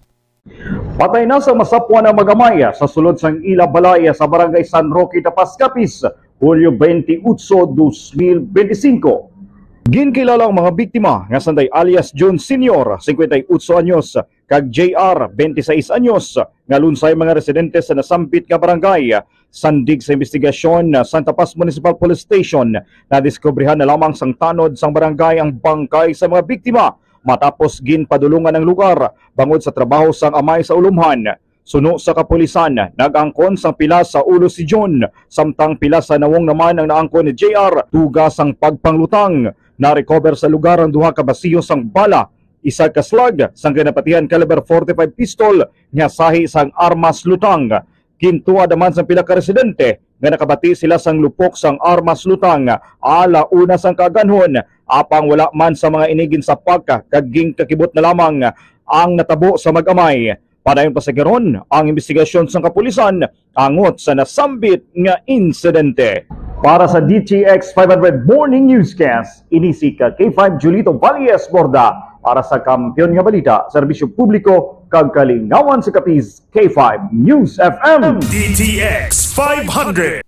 Patay na sa masapwan ang mag-amay sa sulod sang ila balay sa Barangay San Roque, Tapas, Capiz, Hulyo twenty-eight, dos mil benti-singko. Ginkilala ang mga biktima nga sanday alias Jun Senior, singkwenta y otso anyos, kag J R, twenty-sais anyos, nga lunsay mga residente sa nasambit nga barangay. Sandig sa investigasyon sang Tapas Municipal Police Station, nadiskubrihan na lamang sang tanod sang barangay ang bangkay sa mga biktima matapos ginpadulungan ang lugar bangod sa trabaho sang amay sa ulumhan. Suno sa kapulisan, nag-angkon sang pila sa ulo si Jun, samtang pila sa nawong naman ang naangkon ni J R. Dugang sang pagpanglutang, na-recover sa lugar ang duha ka basiyo sang bala, isa ka slug sang ginapatihan caliber forty-five pistol nga sahi sang armas lutang. Gintuad naman sang pila ka residente nga nakabati sila sang lupok sang armas lutang ala una sang kaaganhon, apang wala man sa mga ini ginsapak kag ginkakibot na lamang ang natabo sa mag-amay. Padayon pa sa karon ang investigasyon sang kapulisan angot sa nasambit nga insidente. Para sa D T X five hundred Morning Newscast, ini si ka K five Julito Valles Borda para sa Kampiyon nga Balita, Serbisyo Publiko kag Kalingawan sa Capiz, K five News F M. D T X five hundred.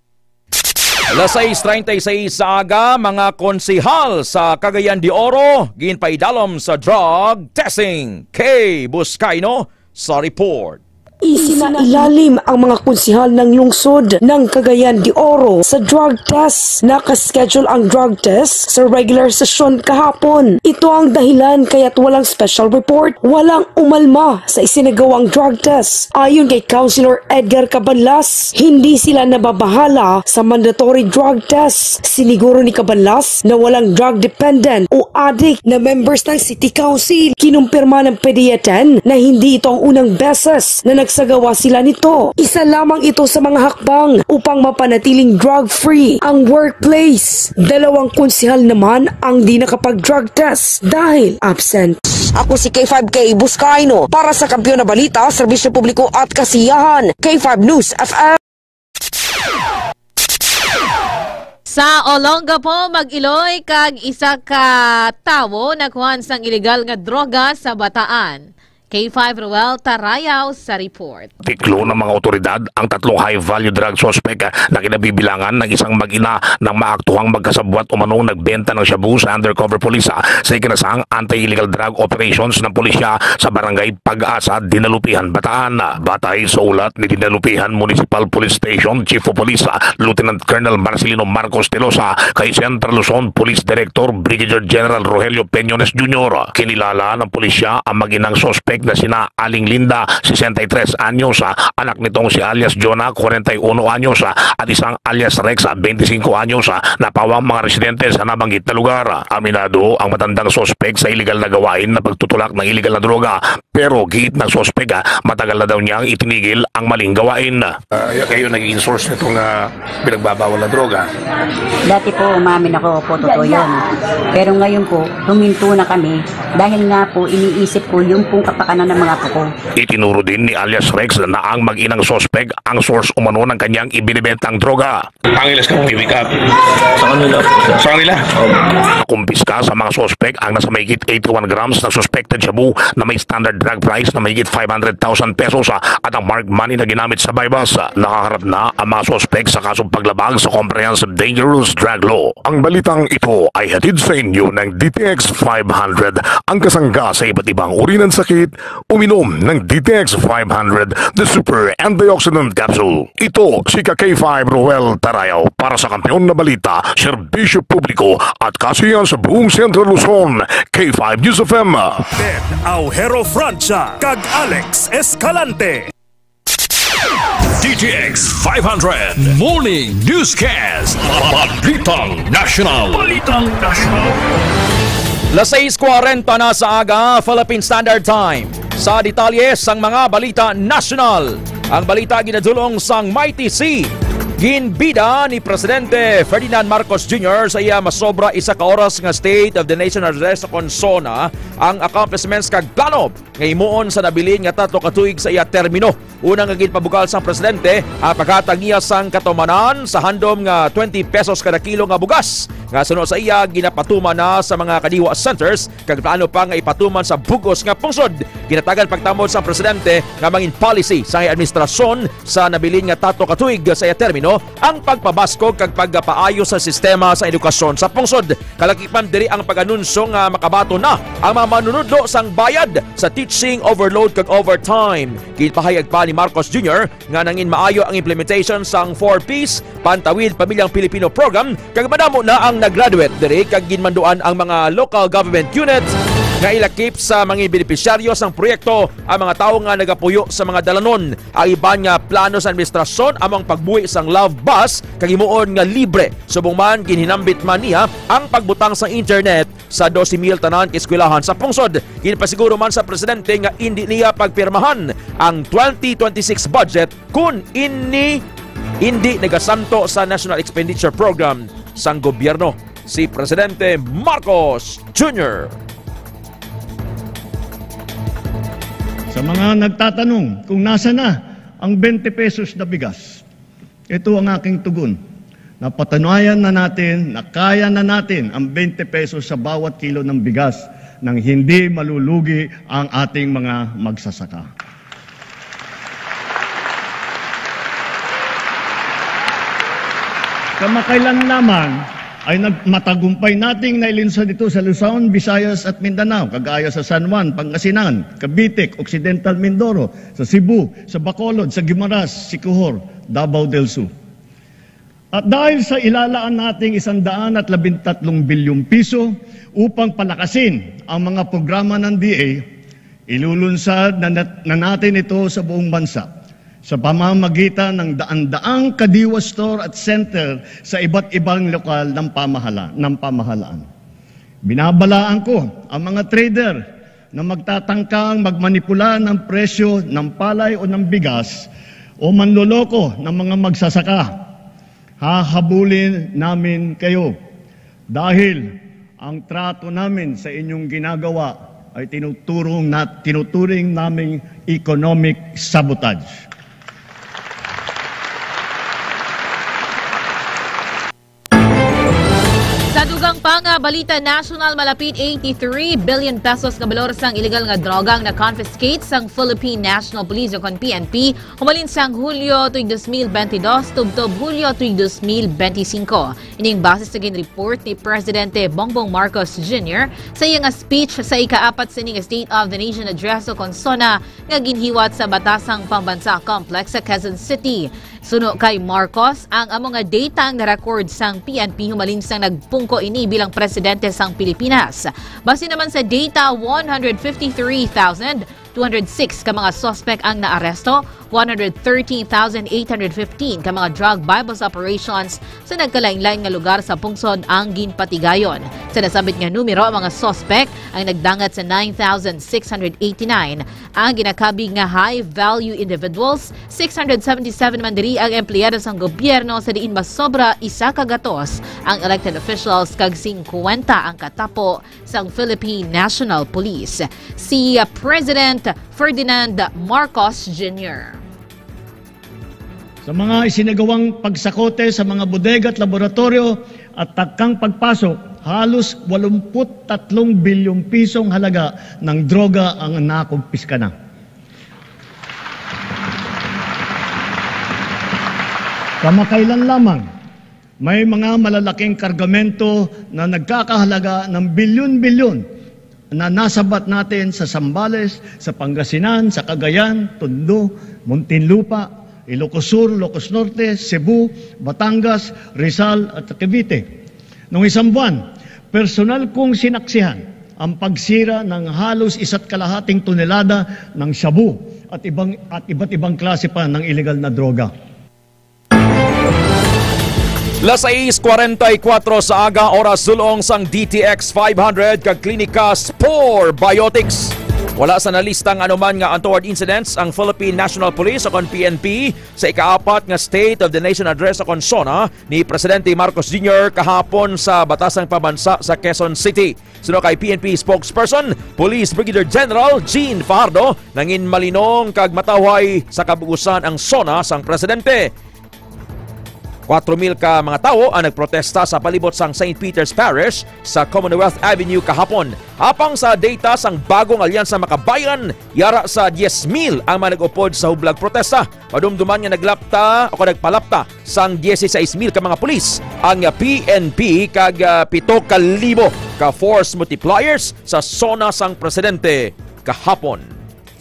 Alas sais treinta y seis sa aga, mga konsehal sa Cagayan de Oro ginpaidalom sa drug testing. Kay Buscaino sa report. Isinailalim ang mga konsehal ng lungsod ng Cagayan de Oro sa drug test. Naka-schedule ang drug test sa regular sesyon kahapon. Ito ang dahilan kaya't walang special report, walang umalma sa isinagawang drug test. Ayon kay Councilor Edgar Cabanlas, hindi sila nababahala sa mandatory drug test. Siniguro ni Cabanlas na walang drug dependent o addict na members ng City Council. Kinumpirma ng PDEA ten na hindi ito ang unang beses na Sa gawa sila nito, isa lamang ito sa mga hakbang upang mapanatiling drug-free ang workplace. Dalawang konsehal naman ang di nakapag-drug test dahil absent. Ako si K five K Buscaino para sa Kampiyon na Balita, Serbisyo Publiko at Kasiyahan, K five News F M. Sa Olongapo, mag-iloy kag isa ka tawo nakuhaan sang iligal nga droga sa Bataan. K five Roel Tarayaw sa report. Tiklo ng mga otoridad ang tatlong high-value drug suspect na kinabibilangan ng isang mag-ina ng maaktuhang magkasabwat umanong nagbenta ng shabu sa undercover police sa ikinasang anti-illegal drug operations ng pulisya sa barangay Pag-asa, Dinalupihan, Bataan. Batay sa ulat ni Dinalupihan Municipal Police Station Chief of Police Lieutenant Colonel Marcelino Marcos Telosa kay Central Luzon Police Director Brigadier General Rogelio Peñones Junior, kinilala ng pulisya ang mag-inang suspek na sina Aling Linda, sesenta y tres anyos, anak nitong si alias Jonah, kwarenta y uno anyos, at isang alias Rex, bente singko anyos, na pawang mga residente sa nabanggit na lugar. Aminado ang matandang suspek sa iligal na gawain na pagtutulak ng iligal na droga, pero giit ng suspek, ah, matagal na daw niyang itinigil ang maling gawain. Ah, ya-, kayo naging source nitong, ah, pinagbabawal na droga? Dati po, umamin ako po, totoo yun. Pero ngayon po, huminto na kami dahil nga po iniisip ko yung pong kapakanan ng mga apo ko. Itinuro din ni alias Rex na ang mag-inang suspek ang source umano ng kanyang ibinibentang droga. Angeles ka, pick up. Sa kanila po, sir. Sa kanila? Opo. Kumpiska sa mga suspek ang nasa mahigit eighty-one grams na suspected shabu na may standard drug price na mahigit five hundred thousand pesos, ah, at ang marked money na ginamit sa buy-bust. Nakaharap na ang mga suspek sa kasong paglabag sa Comprehensive Dangerous Drug Law. Ang balitang ito ay hatid sa inyo ng D T X five hundred, ang kasangga sa iba't ibang uri ng sakit. Uminom ng D T X five hundred, the super antioxidant capsule. Ito si ka K five Roel Tarayaw para sa Kampiyon na Balita, Serbisyo Publiko at Kasiyahan sa buong Central Luzon, K five News F M. Ben Aujero Francia kag Alex Escalante. D T X five hundred Morning Newscast. Balitang National. Balitang National. Las sais kwarenta na sa aga, Philippine Standard Time. Sa detalye sang mga balita nasyonal, ang balita ginadulong sang Mighty C. Ginbida ni Presidente Ferdinand Marcos Junior sa iya masobra isa ka oras nga State of the Nation Address sa CONSONA ang accomplishments kag plano nga himuon sa nabilin nga tatlo ka tuig sa iya termino. Una nga ginpabugal sang presidente ang paghatag niya sang katumanan sa handom nga twenty pesos kada kilo nga bugas nga suno sa iya ginapatuman na sa mga Kadiwa centers, kag plano pa nga ipatuman sa bug-os nga pungsod. Ginhatagan pagtamod sang presidente nga mangin policy sang iya administrasyon sa nabilin nga tatlo ka tuig sa iya termino ang pagpabaskog kag pagpaayo sa sistema sa edukasyon sa pungsod. Kalakipan diri ang pag-anunsyo nga makabaton na ang mga manunudlo sang bayad sa teaching overload kag overtime. Ginpahayag pa ni Marcos Junior nga nangin maayo ang implementation sang four Ps, Pantawid Pamilyang Pilipino Program, kag madamo na ang nag-graduate diri kag ginmanduan ang mga local government units nga ilakip sa mga benepisyaryo sang proyekto ang mga tawo nga nagapuyo sa mga dalanon. Ang iban nga plano sa administrasyon amo ang pagbuhi sang Love Bus kag himuon nga libre. Subong man, ginhinambit man niya ang pagbutang sang internet sa dose mil tanan ka eskwelahan sa pungsod. Ginpasiguro man sa presidente nga indi niya pagpirmahan ang twenty twenty-six budget kun ini indi nagasanto sa National Expenditure Program sang gobyerno si Presidente Marcos Junior. Sa mga nagtatanong kung nasa na ang twenty pesos na bigas, ito ang aking tugon. Napatunayan na natin na kaya na natin ang twenty pesos sa bawat kilo ng bigas nang hindi malulugi ang ating mga magsasaka. Kamakailan lamang ay nag-, matagumpay nating nailunsad ito sa Luzon, Visayas at Mindanao, kagaya sa San Juan, Pangasinan, Cavite, Occidental Mindoro, sa Cebu, sa Bacolod, sa Guimaras, Siquijor, Davao del Sur. At dahil sa ilalaan nating isang daan at labintatlong bilyong piso upang palakasin ang mga programa ng D A, ilulunsad na, nat-, na natin ito sa buong bansa sa pamamagitan ng daan-daang Kadiwa Store at Center sa iba't ibang lokal ng pamahala-, ng pamahalaan. Binabalaan ko ang mga trader na magtatangkang magmanipula ng presyo ng palay o ng bigas o manloloko ng mga magsasaka, hahabulin namin kayo dahil ang trato namin sa inyong ginagawa ay tinuturong na, tinuturing naming economic sabotage. Sa dugang pa nga balita nasyonal, malapit eighty-three billion pesos nga balor sang illegal nga droga ang na-confiscate sang Philippine National Police o kon P N P humalin sang Hulyo tuig dos mil benti dos tubtob Hulyo tuig dos mil benti singko. Ining base sa ginreport ni Presidente Bongbong Marcos Junior sa iya nga speech sa ikaapat sining State of the Nation Address o kon SONA nga ginhiwat sa Batasang Pambansa Complex sa Quezon City. Suno kay Marcos, ang amo nga data ang na-record sang P N P humalin sang nagpungko ini bilang presidente sang Pilipinas. Base naman sa data, one hundred fifty-three thousand two hundred six ka mga suspek ang naaresto, one hundred thirteen thousand eight hundred fifteen ka mga drug buy-bust operations sa nagkalain-lain nga lugar sa pungsod ang ginpatigayon. Sa nasambit nga numero, ang mga suspek ang nagdangat sa nine thousand six hundred eighty-nine ang ginakabig nga high-value individuals, six hundred seventy-seven man diri ang empleyado sang gobyerno, sa diin masobra isa ka gatos ang elected officials kag singkwenta ang katapo sang Philippine National Police, si President Ferdinand Marcos Junior. Sa mga isinagawang pagsakote sa mga bodega at laboratoryo at tagkang pagpasok, halos walumput tatlong bilyong pisong halaga ng droga ang nakumpiska na. Kamakailan lamang, may mga malalaking kargamento na nagkakahalaga ng bilyon-bilyon na nasabat natin sa Zambales, sa Pangasinan, sa Cagayan, Tondo, Muntinlupa, Ilocos Sur, Ilocos Norte, Cebu, Batangas, Rizal at Cavite. Noong isang buwan, personal kong sinaksihan ang pagsira ng halos isa't kalahating tonelada ng shabu at ibang at iba't ibang klase pa ng iligal na droga. Las sais kwarenta y kuwatro sa aga, oras sulong sang D T X five hundred kag Klinika Spore Biotics. Wala sa nalista nga anuman nga untoward incidents ang Philippine National Police o kon P N P sa ikaapat nga State of the Nation Address o kon SONA ni Presidente Marcos Junior kahapon sa Batasang Pambansa sa Quezon City. Suno kay P N P spokesperson, Police Brigadier General Jean Fajardo, nangin malinong kag matawhay sa kabug-usan ang SONA sang presidente. Kwatro mil ka mga tawo ang nagprotesta sa palibot sang Saint Peter's Parish sa Commonwealth Avenue kahapon. Apang sa data sang Bagong Alyansa Makabayan, yara sa diyes mil ang mga nag-upod sa hublag protesta. Madumduman nga naglapta o nagpalapta sang dieciséis mil ka mga pulis ang P N P kag, ah, pito ka libo ka force multipliers sa SONA sang presidente kahapon.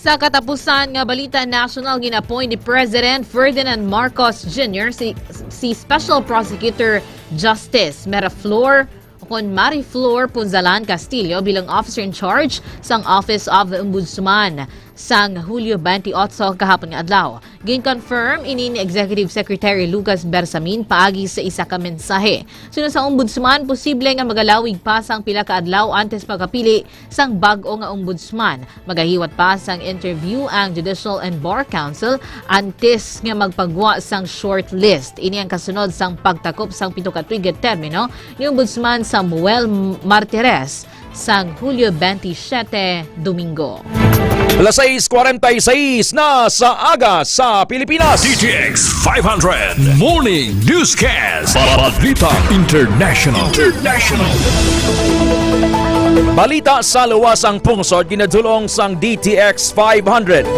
Sa katapusan nga balita nasyonal, gin-appoint ni President Ferdinand Marcos Junior si, si Special Prosecutor Justice Miraflor o kon Mariflor Punzalan Castillo bilang officer in charge sang Office of the Ombudsman sang Hulyo twenty-eight kahapon nga adlaw. Gin-confirm ini ni Executive Secretary Lucas Bersamin paagi sa isa ka mensahe. Suno sa Ombudsman, posible nga magalawig pa sang pila ka adlaw antes magkapili sang bag-o nga Ombudsman. Magahiwat pa sang interview ang Judicial and Bar Council antes nga magpagwa sang shortlist. Ini ang kasunod sang pagtakop sang pito ka tuig nga termino ni Ombudsman Samuel Martires sang Hulyo twenty-seven, Domingo. Alas sais kwarenta y seis na sa aga sa Pilipinas. D T X five hundred Morning Newscast. Balita International. International. Balita sa luwas sang pungsod ginadulong sang D T X five hundred.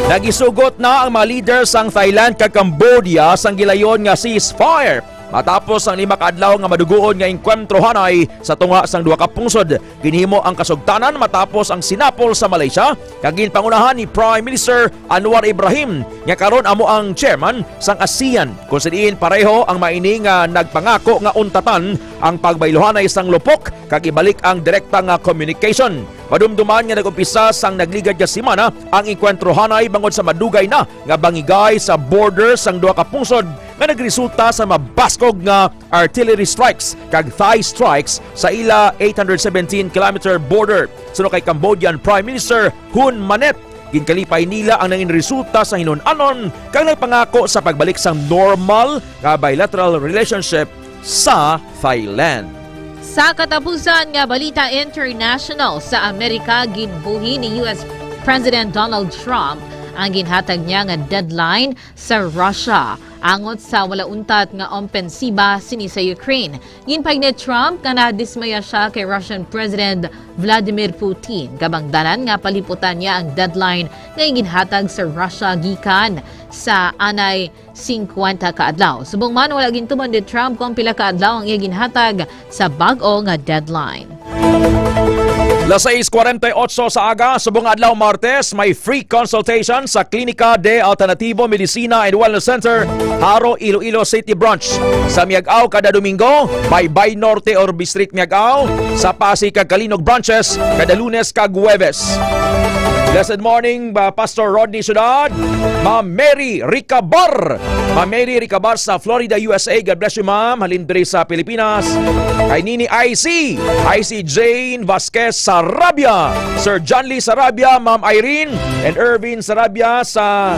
Nagisugot na ang mga leader sang Thailand kag Cambodia sang gilayon nga ceasefire matapos ang lima ka adlaw nga madugoon nga engkwentrohanay sa tunga sang duha ka pungsod. Ginhimo ang kasugtanan matapos ang sinapol sa Malaysia kag ginpangunahan ni Prime Minister Anwar Ibrahim, nga karon amo ang chairman sang ASEAN, kung sa diin pareho ang mga ini nga nagpangako nga untatan ang pagbayluhanay sang lupok kag ibalik ang direkta nga communication. Madumduman nga nag-umpisa sang nagligad nga semana ang engkwentrohanay bangod sa madugay na nga bangigay sa border sang duha ka pungsod nga nagresulta sa mabaskog nga artillery strikes kag Thai strikes sa ila eight hundred seventeen kilometer border. Suno kay Cambodian Prime Minister Hun Manet, ginkalipay nila ang nangin resulta sa hinun-anon kag nagpangako sa pagbalik sang normal nga bilateral relationship sa Thailand. Sa katapusan nga balita international, sa Amerika, ginbuhi ni U S President Donald Trump ang ginhatag niya nga deadline sa Russia angot sa wala untat nga ompensiba sini sa Ukraine. Ginpahayag ni Trump nga nadismaya sia kay Russian President Vladimir Putin, kabangdanan nga paliputan niya ang deadline nga ginhatag sa Russia gikan sa anay singkwenta ka adlaw. Subong man, wala gintuman ni Trump kung pila ka adlaw ang iya ginhatag sa bag-o nga deadline. Las sais cuarenta y ocho sa aga, subong nga adlaw Martes, may free consultation sa Klinika de Alternativo Medicina and Wellness Center, Jaro, Iloilo City Branch. Sa Miag-ao kada Domingo, may Bay Norte or Bistrit Miag-ao, sa Pasig kag Calinog branches kada Lunes kag Huwebes. Blessed morning, uh, Pastor Rodney Ciudad, Ma'am Mary Ricabar. Ma'am Mary Ricabar sa Florida, U S A. God bless you, ma'am. Halin diri sa Pilipinas. Kay Nini I C, I C Jane Vasquez Sarabia, Sir John Lee Sarabia, Ma'am Irene, and Ervin Sarabia sa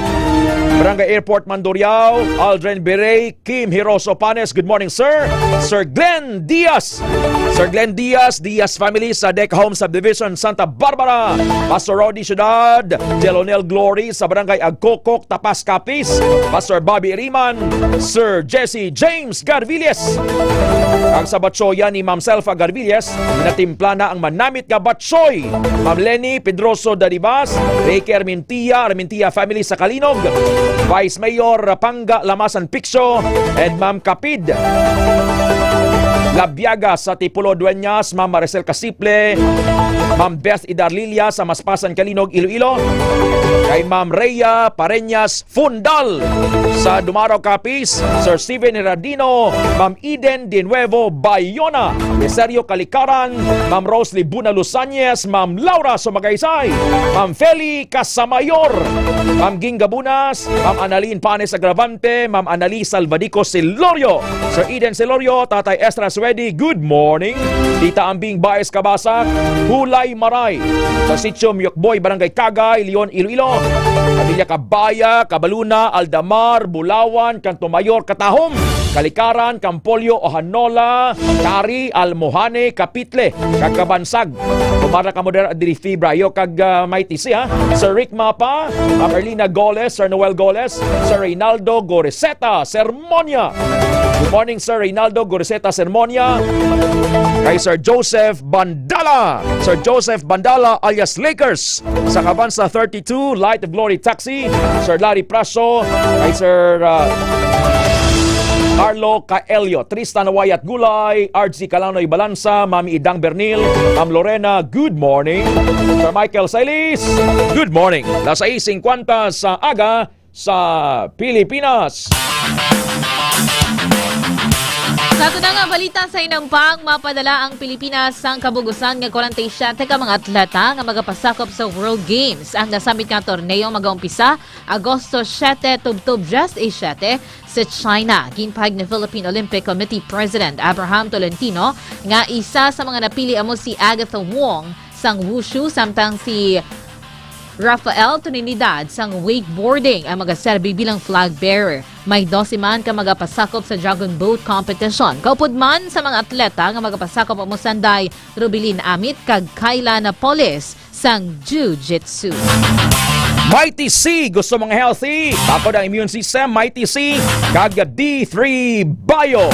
Barangay Airport, Mandurriao, Aldrin Berey, Kim Hiroso Panes, good morning, sir. Sir Glenn Diaz, Sir Glenn Diaz, Diaz family sa Deca Home Subdivision, Santa Barbara. Pastor Rodi Ciudad, Jelonel Glory sa Barangay Agcocok, Tapas, Capiz. Pastor Bobby Riman, Sir Jesse James Garvilles. Ang sa batchoya ni Ma'am Selfa Garvilles, natimpla na ang manamit nga batchoy. Ma'am Lenny Pedroso Dadibas, Ricky Armintia, Armintia family sa Calinog. Vice Mayor Pangga Lamasan Piccio, and Ma'am Kapid Labiaga sa Tipolo Dueñas, Ma'am Maricel Casiple, Ma'am Beth Idarlilia sa Maspasan, Calinog, Iloilo, kay Ma'am Rhea Pareñas Fundal sa Dumarao, Capiz, Sir Steven Heradino, Ma'am Eden De Nuevo Bayona, Miserio Kalikaran, Ma'am Rose Libuna Lusañez, Ma'am Laura Sumagaysay, Ma'am Feli Casamayor, Ma'am Ging Gabunas, Ma'am Annalyn Panes Agravante, Ma'am Annalise Salvadico Silorio, Sir Eden Silorio, Tatay Ezra Suedi, good morning. Tita Ambing Baez Cabasac, Hulay Maray, sa Sitio Miyokboy, Barangay Cagay, Leon, Iloilo. Pamilya Cabaya, Cabaluna, Aldamar, Bulawan, Canto Mayor, Catahom, Kalikaran, Campolio, Ohanola, Cari, Almohane, Capitle, kag Cabansag. Kumara kamo dira diri Fibra, iyo kag, ah, Mighty C, ha? Sir Rick Mapa, Ma'am Erlina Goles, Sir Noel Goles, Sir Reynaldo Goreseta, Sermonia. Good morning, Sir Reynaldo Goreseta Sermonia. Kay Sir Joseph Bandala, Sir Joseph Bandala alias Lakers, sa Kabansa thirty-two, Light of Glory Taxi, Sir Larry Praso, kay Sir, ah, Carlo Caelio, Tristan Wayat Gulay, R G Calanoy Balansa, Mami Idang Bernil, Ma'am Lorena, good morning. Sir Michael Silis, good morning. Las sais singkwenta sa aga sa Pilipinas. Sa ato na nga balita sa hinampang, mapadala ang Pilipinas sang kabug-usan nga kwarenta y siyete ka mga atleta nga magapasakop sa World Games. Ang nasambit nga torneo magaumpisa Agosto siete tubtob diyes y siyete sa China. Ginpahayag ni Philippine Olympic Committee President Abraham Tolentino nga isa sa mga napili amo si Agatha Wong sang wushu, samtang si Rafael Trinidad sang wakeboarding ang magaserbi bilang flag bearer. May dose man ka magapasakop sa dragon boat competition. Kaupod man sa mga atleta nga magapasakop amo sanday Rubilin Amit kag Kyla Napoles sang jiu-jitsu. Mighty C, gusto mo nga healthy? Bakod ang immune system, Mighty C, kag D three Bio.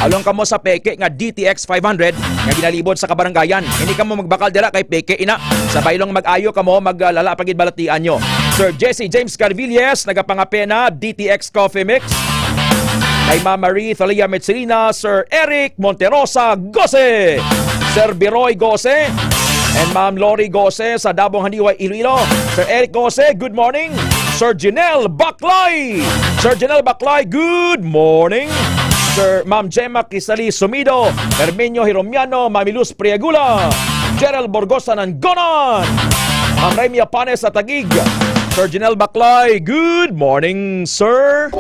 Along kamo sa peke nga D T X five hundred nga ginalibot sa kabaranggayan. Hindi kamo magbakal dira kay peke ina. Sa baylong mag-ayo kamo, maglala pa gid balatian nyo. Sir Jesse James Carvilles, nagapangapena, D T X Coffee Mix. Kay Ma'am Marie Thalia Metzelina, Sir Eric Monterosa Gose, Sir Biroy Gose, and Ma'am Lori Gose sa Dabong Haniwa, Iloilo. Sir Eric Gose, good morning. Sir Jinel Baklay, Sir Jinel Baklay, good morning. Sir, Ma'am Gemma Crisali Sumido, Herminio Hiromiano, Mami Luz Priagula, Gerald Borgosa Nanggonan, Ma'am Remia Panes sa Taguig, Sir Jinel Baklay, good morning, sir.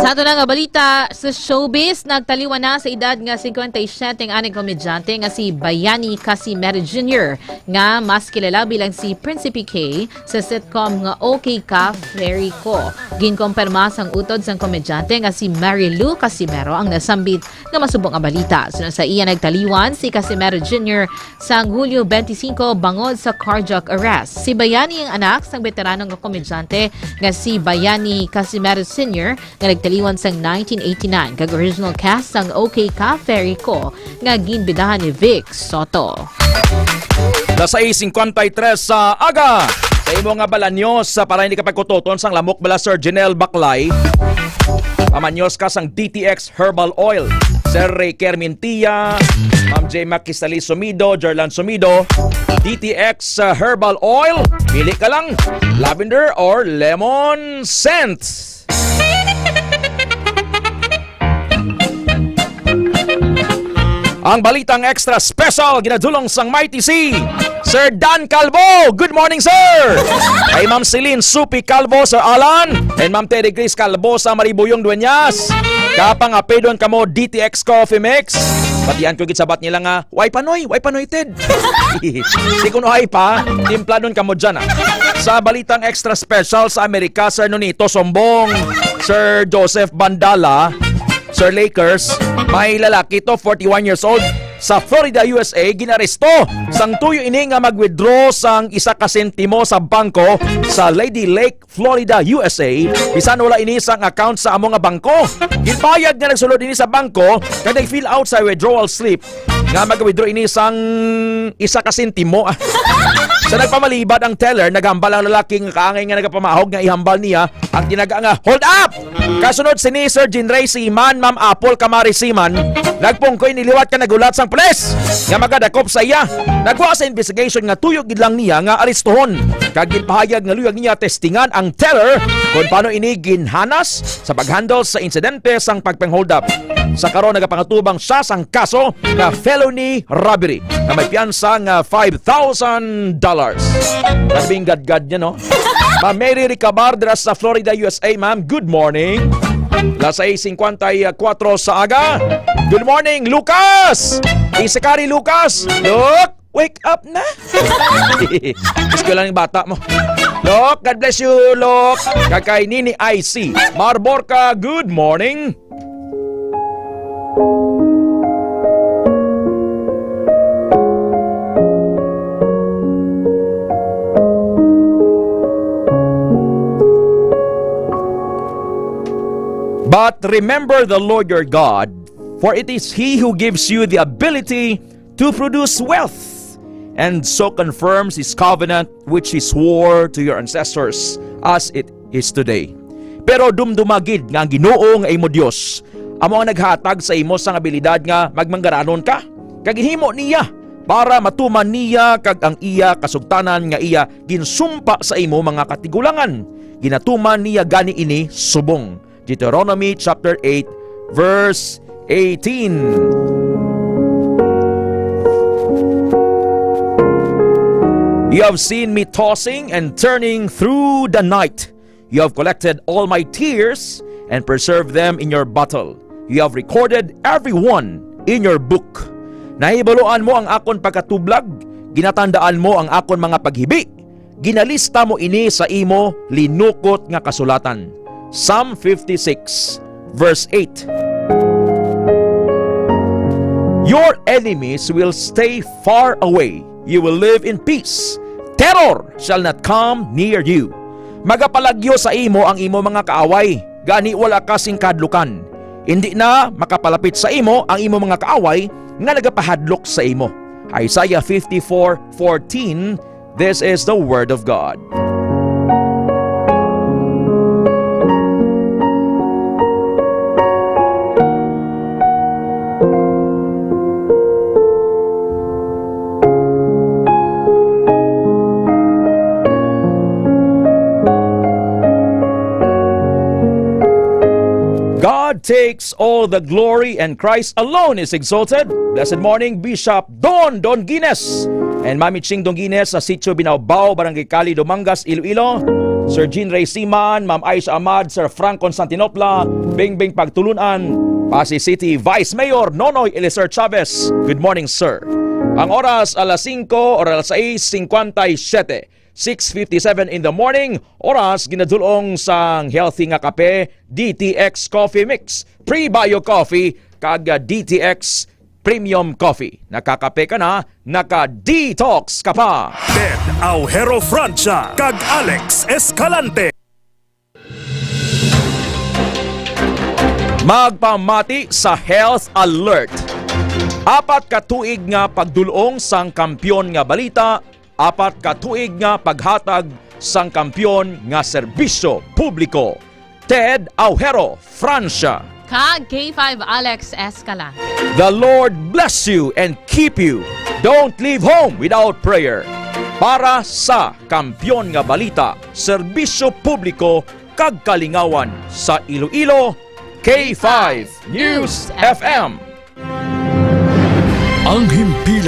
Sa ato na nga balita, sa showbiz, nagtaliwan na sa edad nga singkwenta y siyete ang aning komedyante nga si Bayani Casimero Junior, nga mas kilala bilang si Prinsipe K sa sitcom nga Okay Ka, Fairy Ko. Ginkumpirma sang utod sang komedyante nga si Mary Lou Casimero ang nasambit nga masubo nga balita. Suno sa iya nagtaliwan si Casimero Junior sang Hulyo twenty-five bangod sa cardiac arrest. Si Bayani ang anak sang veterano nga komedyante nga si Bayani Casimero Senior nga nagtaliwan sang nineteen eighty-nine, kag original cast sang Okay Ka, Fairy Ko nga ginbidahan ni Vic Soto. Alas sais singkwenta y tres sa aga. Sa imo nga balanyos, sa para hindi ka pagkutoton sang lamok bala, Sir Janelle Baklay, pamanyos ka sang D T X Herbal Oil. Sir Ray Kermintia, Ma'am J Mac Quisali Sumido, Jerlan Sumido, D T X, uh, Herbal Oil. Pili ka lang, lavender or lemon scent. Ang balitang extra special ginadulong sang Mighty C, Sir Dan Calvo. Good morning, sir. Kay Ma'am Celine Supi Calvo, Sir Alan, and Ma'am Terry Grace Calvo sa Maribuyong Dueñas. Kapang apidon kamo D T X Coffee Mix. Batian ko gid sabat nila nga, "Way panoy, way panoy, Ted." Di kuno hay pa, timpladon kamo dyan, ah. Sa balitang extra special sa Amerika, Sir Nonito Sombong, Sir Joseph Bandala, Sir Lakers, may lalaki to, forty-one years old, sa Florida, U S A, ginaresto sang tuyo ini nga mag-withdraw sang isa ka sentimo sa bangko sa Lady Lake, Florida, U S A, bisan wala ini sang account sa amo nga bangko. Ginpahayag nga nagsulod ini sa bangko kag nag-fill out sa withdrawal slip nga mag-withdraw ini sang isa ka sentimo. Sa nagpamalibad ang teller, naghambal ang lalaki nga kaangay nga nagapamahog nga ihambal niya ang tinaga nga hold up. Kasunod sini, Sir Jinray Siman, Ma'am Apple Kamari Siman, nagpungkoy ni liwat ka naghulat sang pulis nga magadakop sa iya. Nagwa sa investigation nga tuyo gid lang niya nga arestuhon, kag ginpahayag nga luyag niya testingan ang teller kon paano ini ginhanas sa pag-handle sa insidente sang pagpang-hold up. Sa karon, nagapangatubang siya sang kaso nga felony robbery nga may piyansa nga five thousand dollars. Labing gadgad niya, no? Ma'am Mary Ricabar, dira sa Florida, U S A, ma'am. Good morning. Alas sais singkwenta y kuwatro sa aga. Good morning, Lucas! Isikari, Lucas! Look! Wake up na! Eskwela ng bata mo. Lok, God bless you, Lok. Kag kay Nini I C. Marborca, good morning. But remember the Lord your God, for it is He who gives you the ability to produce wealth, and so confirms his covenant which he swore to your ancestors, as it is today. Pero dumduma gid nga ang Ginoo nga imo Dios amo ang naghatag sa imo sang abilidad nga magmanggaranon ka, kag ginhimo niya para matuman niya kag ang iya kasugtanan nga iya ginsumpa sa imo mga katigulangan. Ginatuman niya gani ini subong. Deuteronomy chapter eight, verse eighteen. You have seen me tossing and turning through the night. You have collected all my tears and preserved them in your bottle. You have recorded every one in your book. Nahibaluan mo ang akon pagkatublag, ginatandaan mo ang akon mga paghibi. Ginalista mo ini sa imo linukot nga kasulatan. Psalm fifty-six, verse eight. Your enemies will stay far away. You will live in peace. Terror shall not come near you. Magapalagyo sa imo ang imo mga kaaway, gani wala ka sing kahadlukan. Indi na makapalapit sa imo ang imo mga kaaway nga nagapahadlok sa imo. Isaiah fifty-four fourteen. This is the word of God. God takes all the glory and Christ alone is exalted. Blessed morning, Bishop Don Don Guines and Mami Ching Don Guines sa Sitio Binaobao, Barangay Cali, Dumangas, Iloilo. Sir Jean Ray Siman, Ma'am Aisha Ahmad, Sir Frank Constantinopla, Bingbing Pagtulunan, Passi City Vice Mayor Nonoy Eliser Chavez. Good morning, sir. Ang oras alas singko or alas sais singkwenta y siyete, six fifty-seven in the morning, oras ginadulong sang healthy nga kape, D T X Coffee Mix, Prebio Coffee, kag D T X Premium Coffee. Nakakape ka na, naka-detox ka pa. Ted Aujero Francia kag Alex Escalante. Magpamati sa Health Alert. Apat ka tuig nga pagdul-ong sang Kampiyon nga Balita, apat ka tuig nga paghatag sang kampiyon nga serbisyo publiko. Ted Aujero, Francia. Kag K five Alex Escalante. The Lord bless you and keep you. Don't leave home without prayer. Para sa Kampiyon nga Balita, Serbisyo Publiko, kag Kalingawan sa Iloilo, K five News F M. Ang himpilan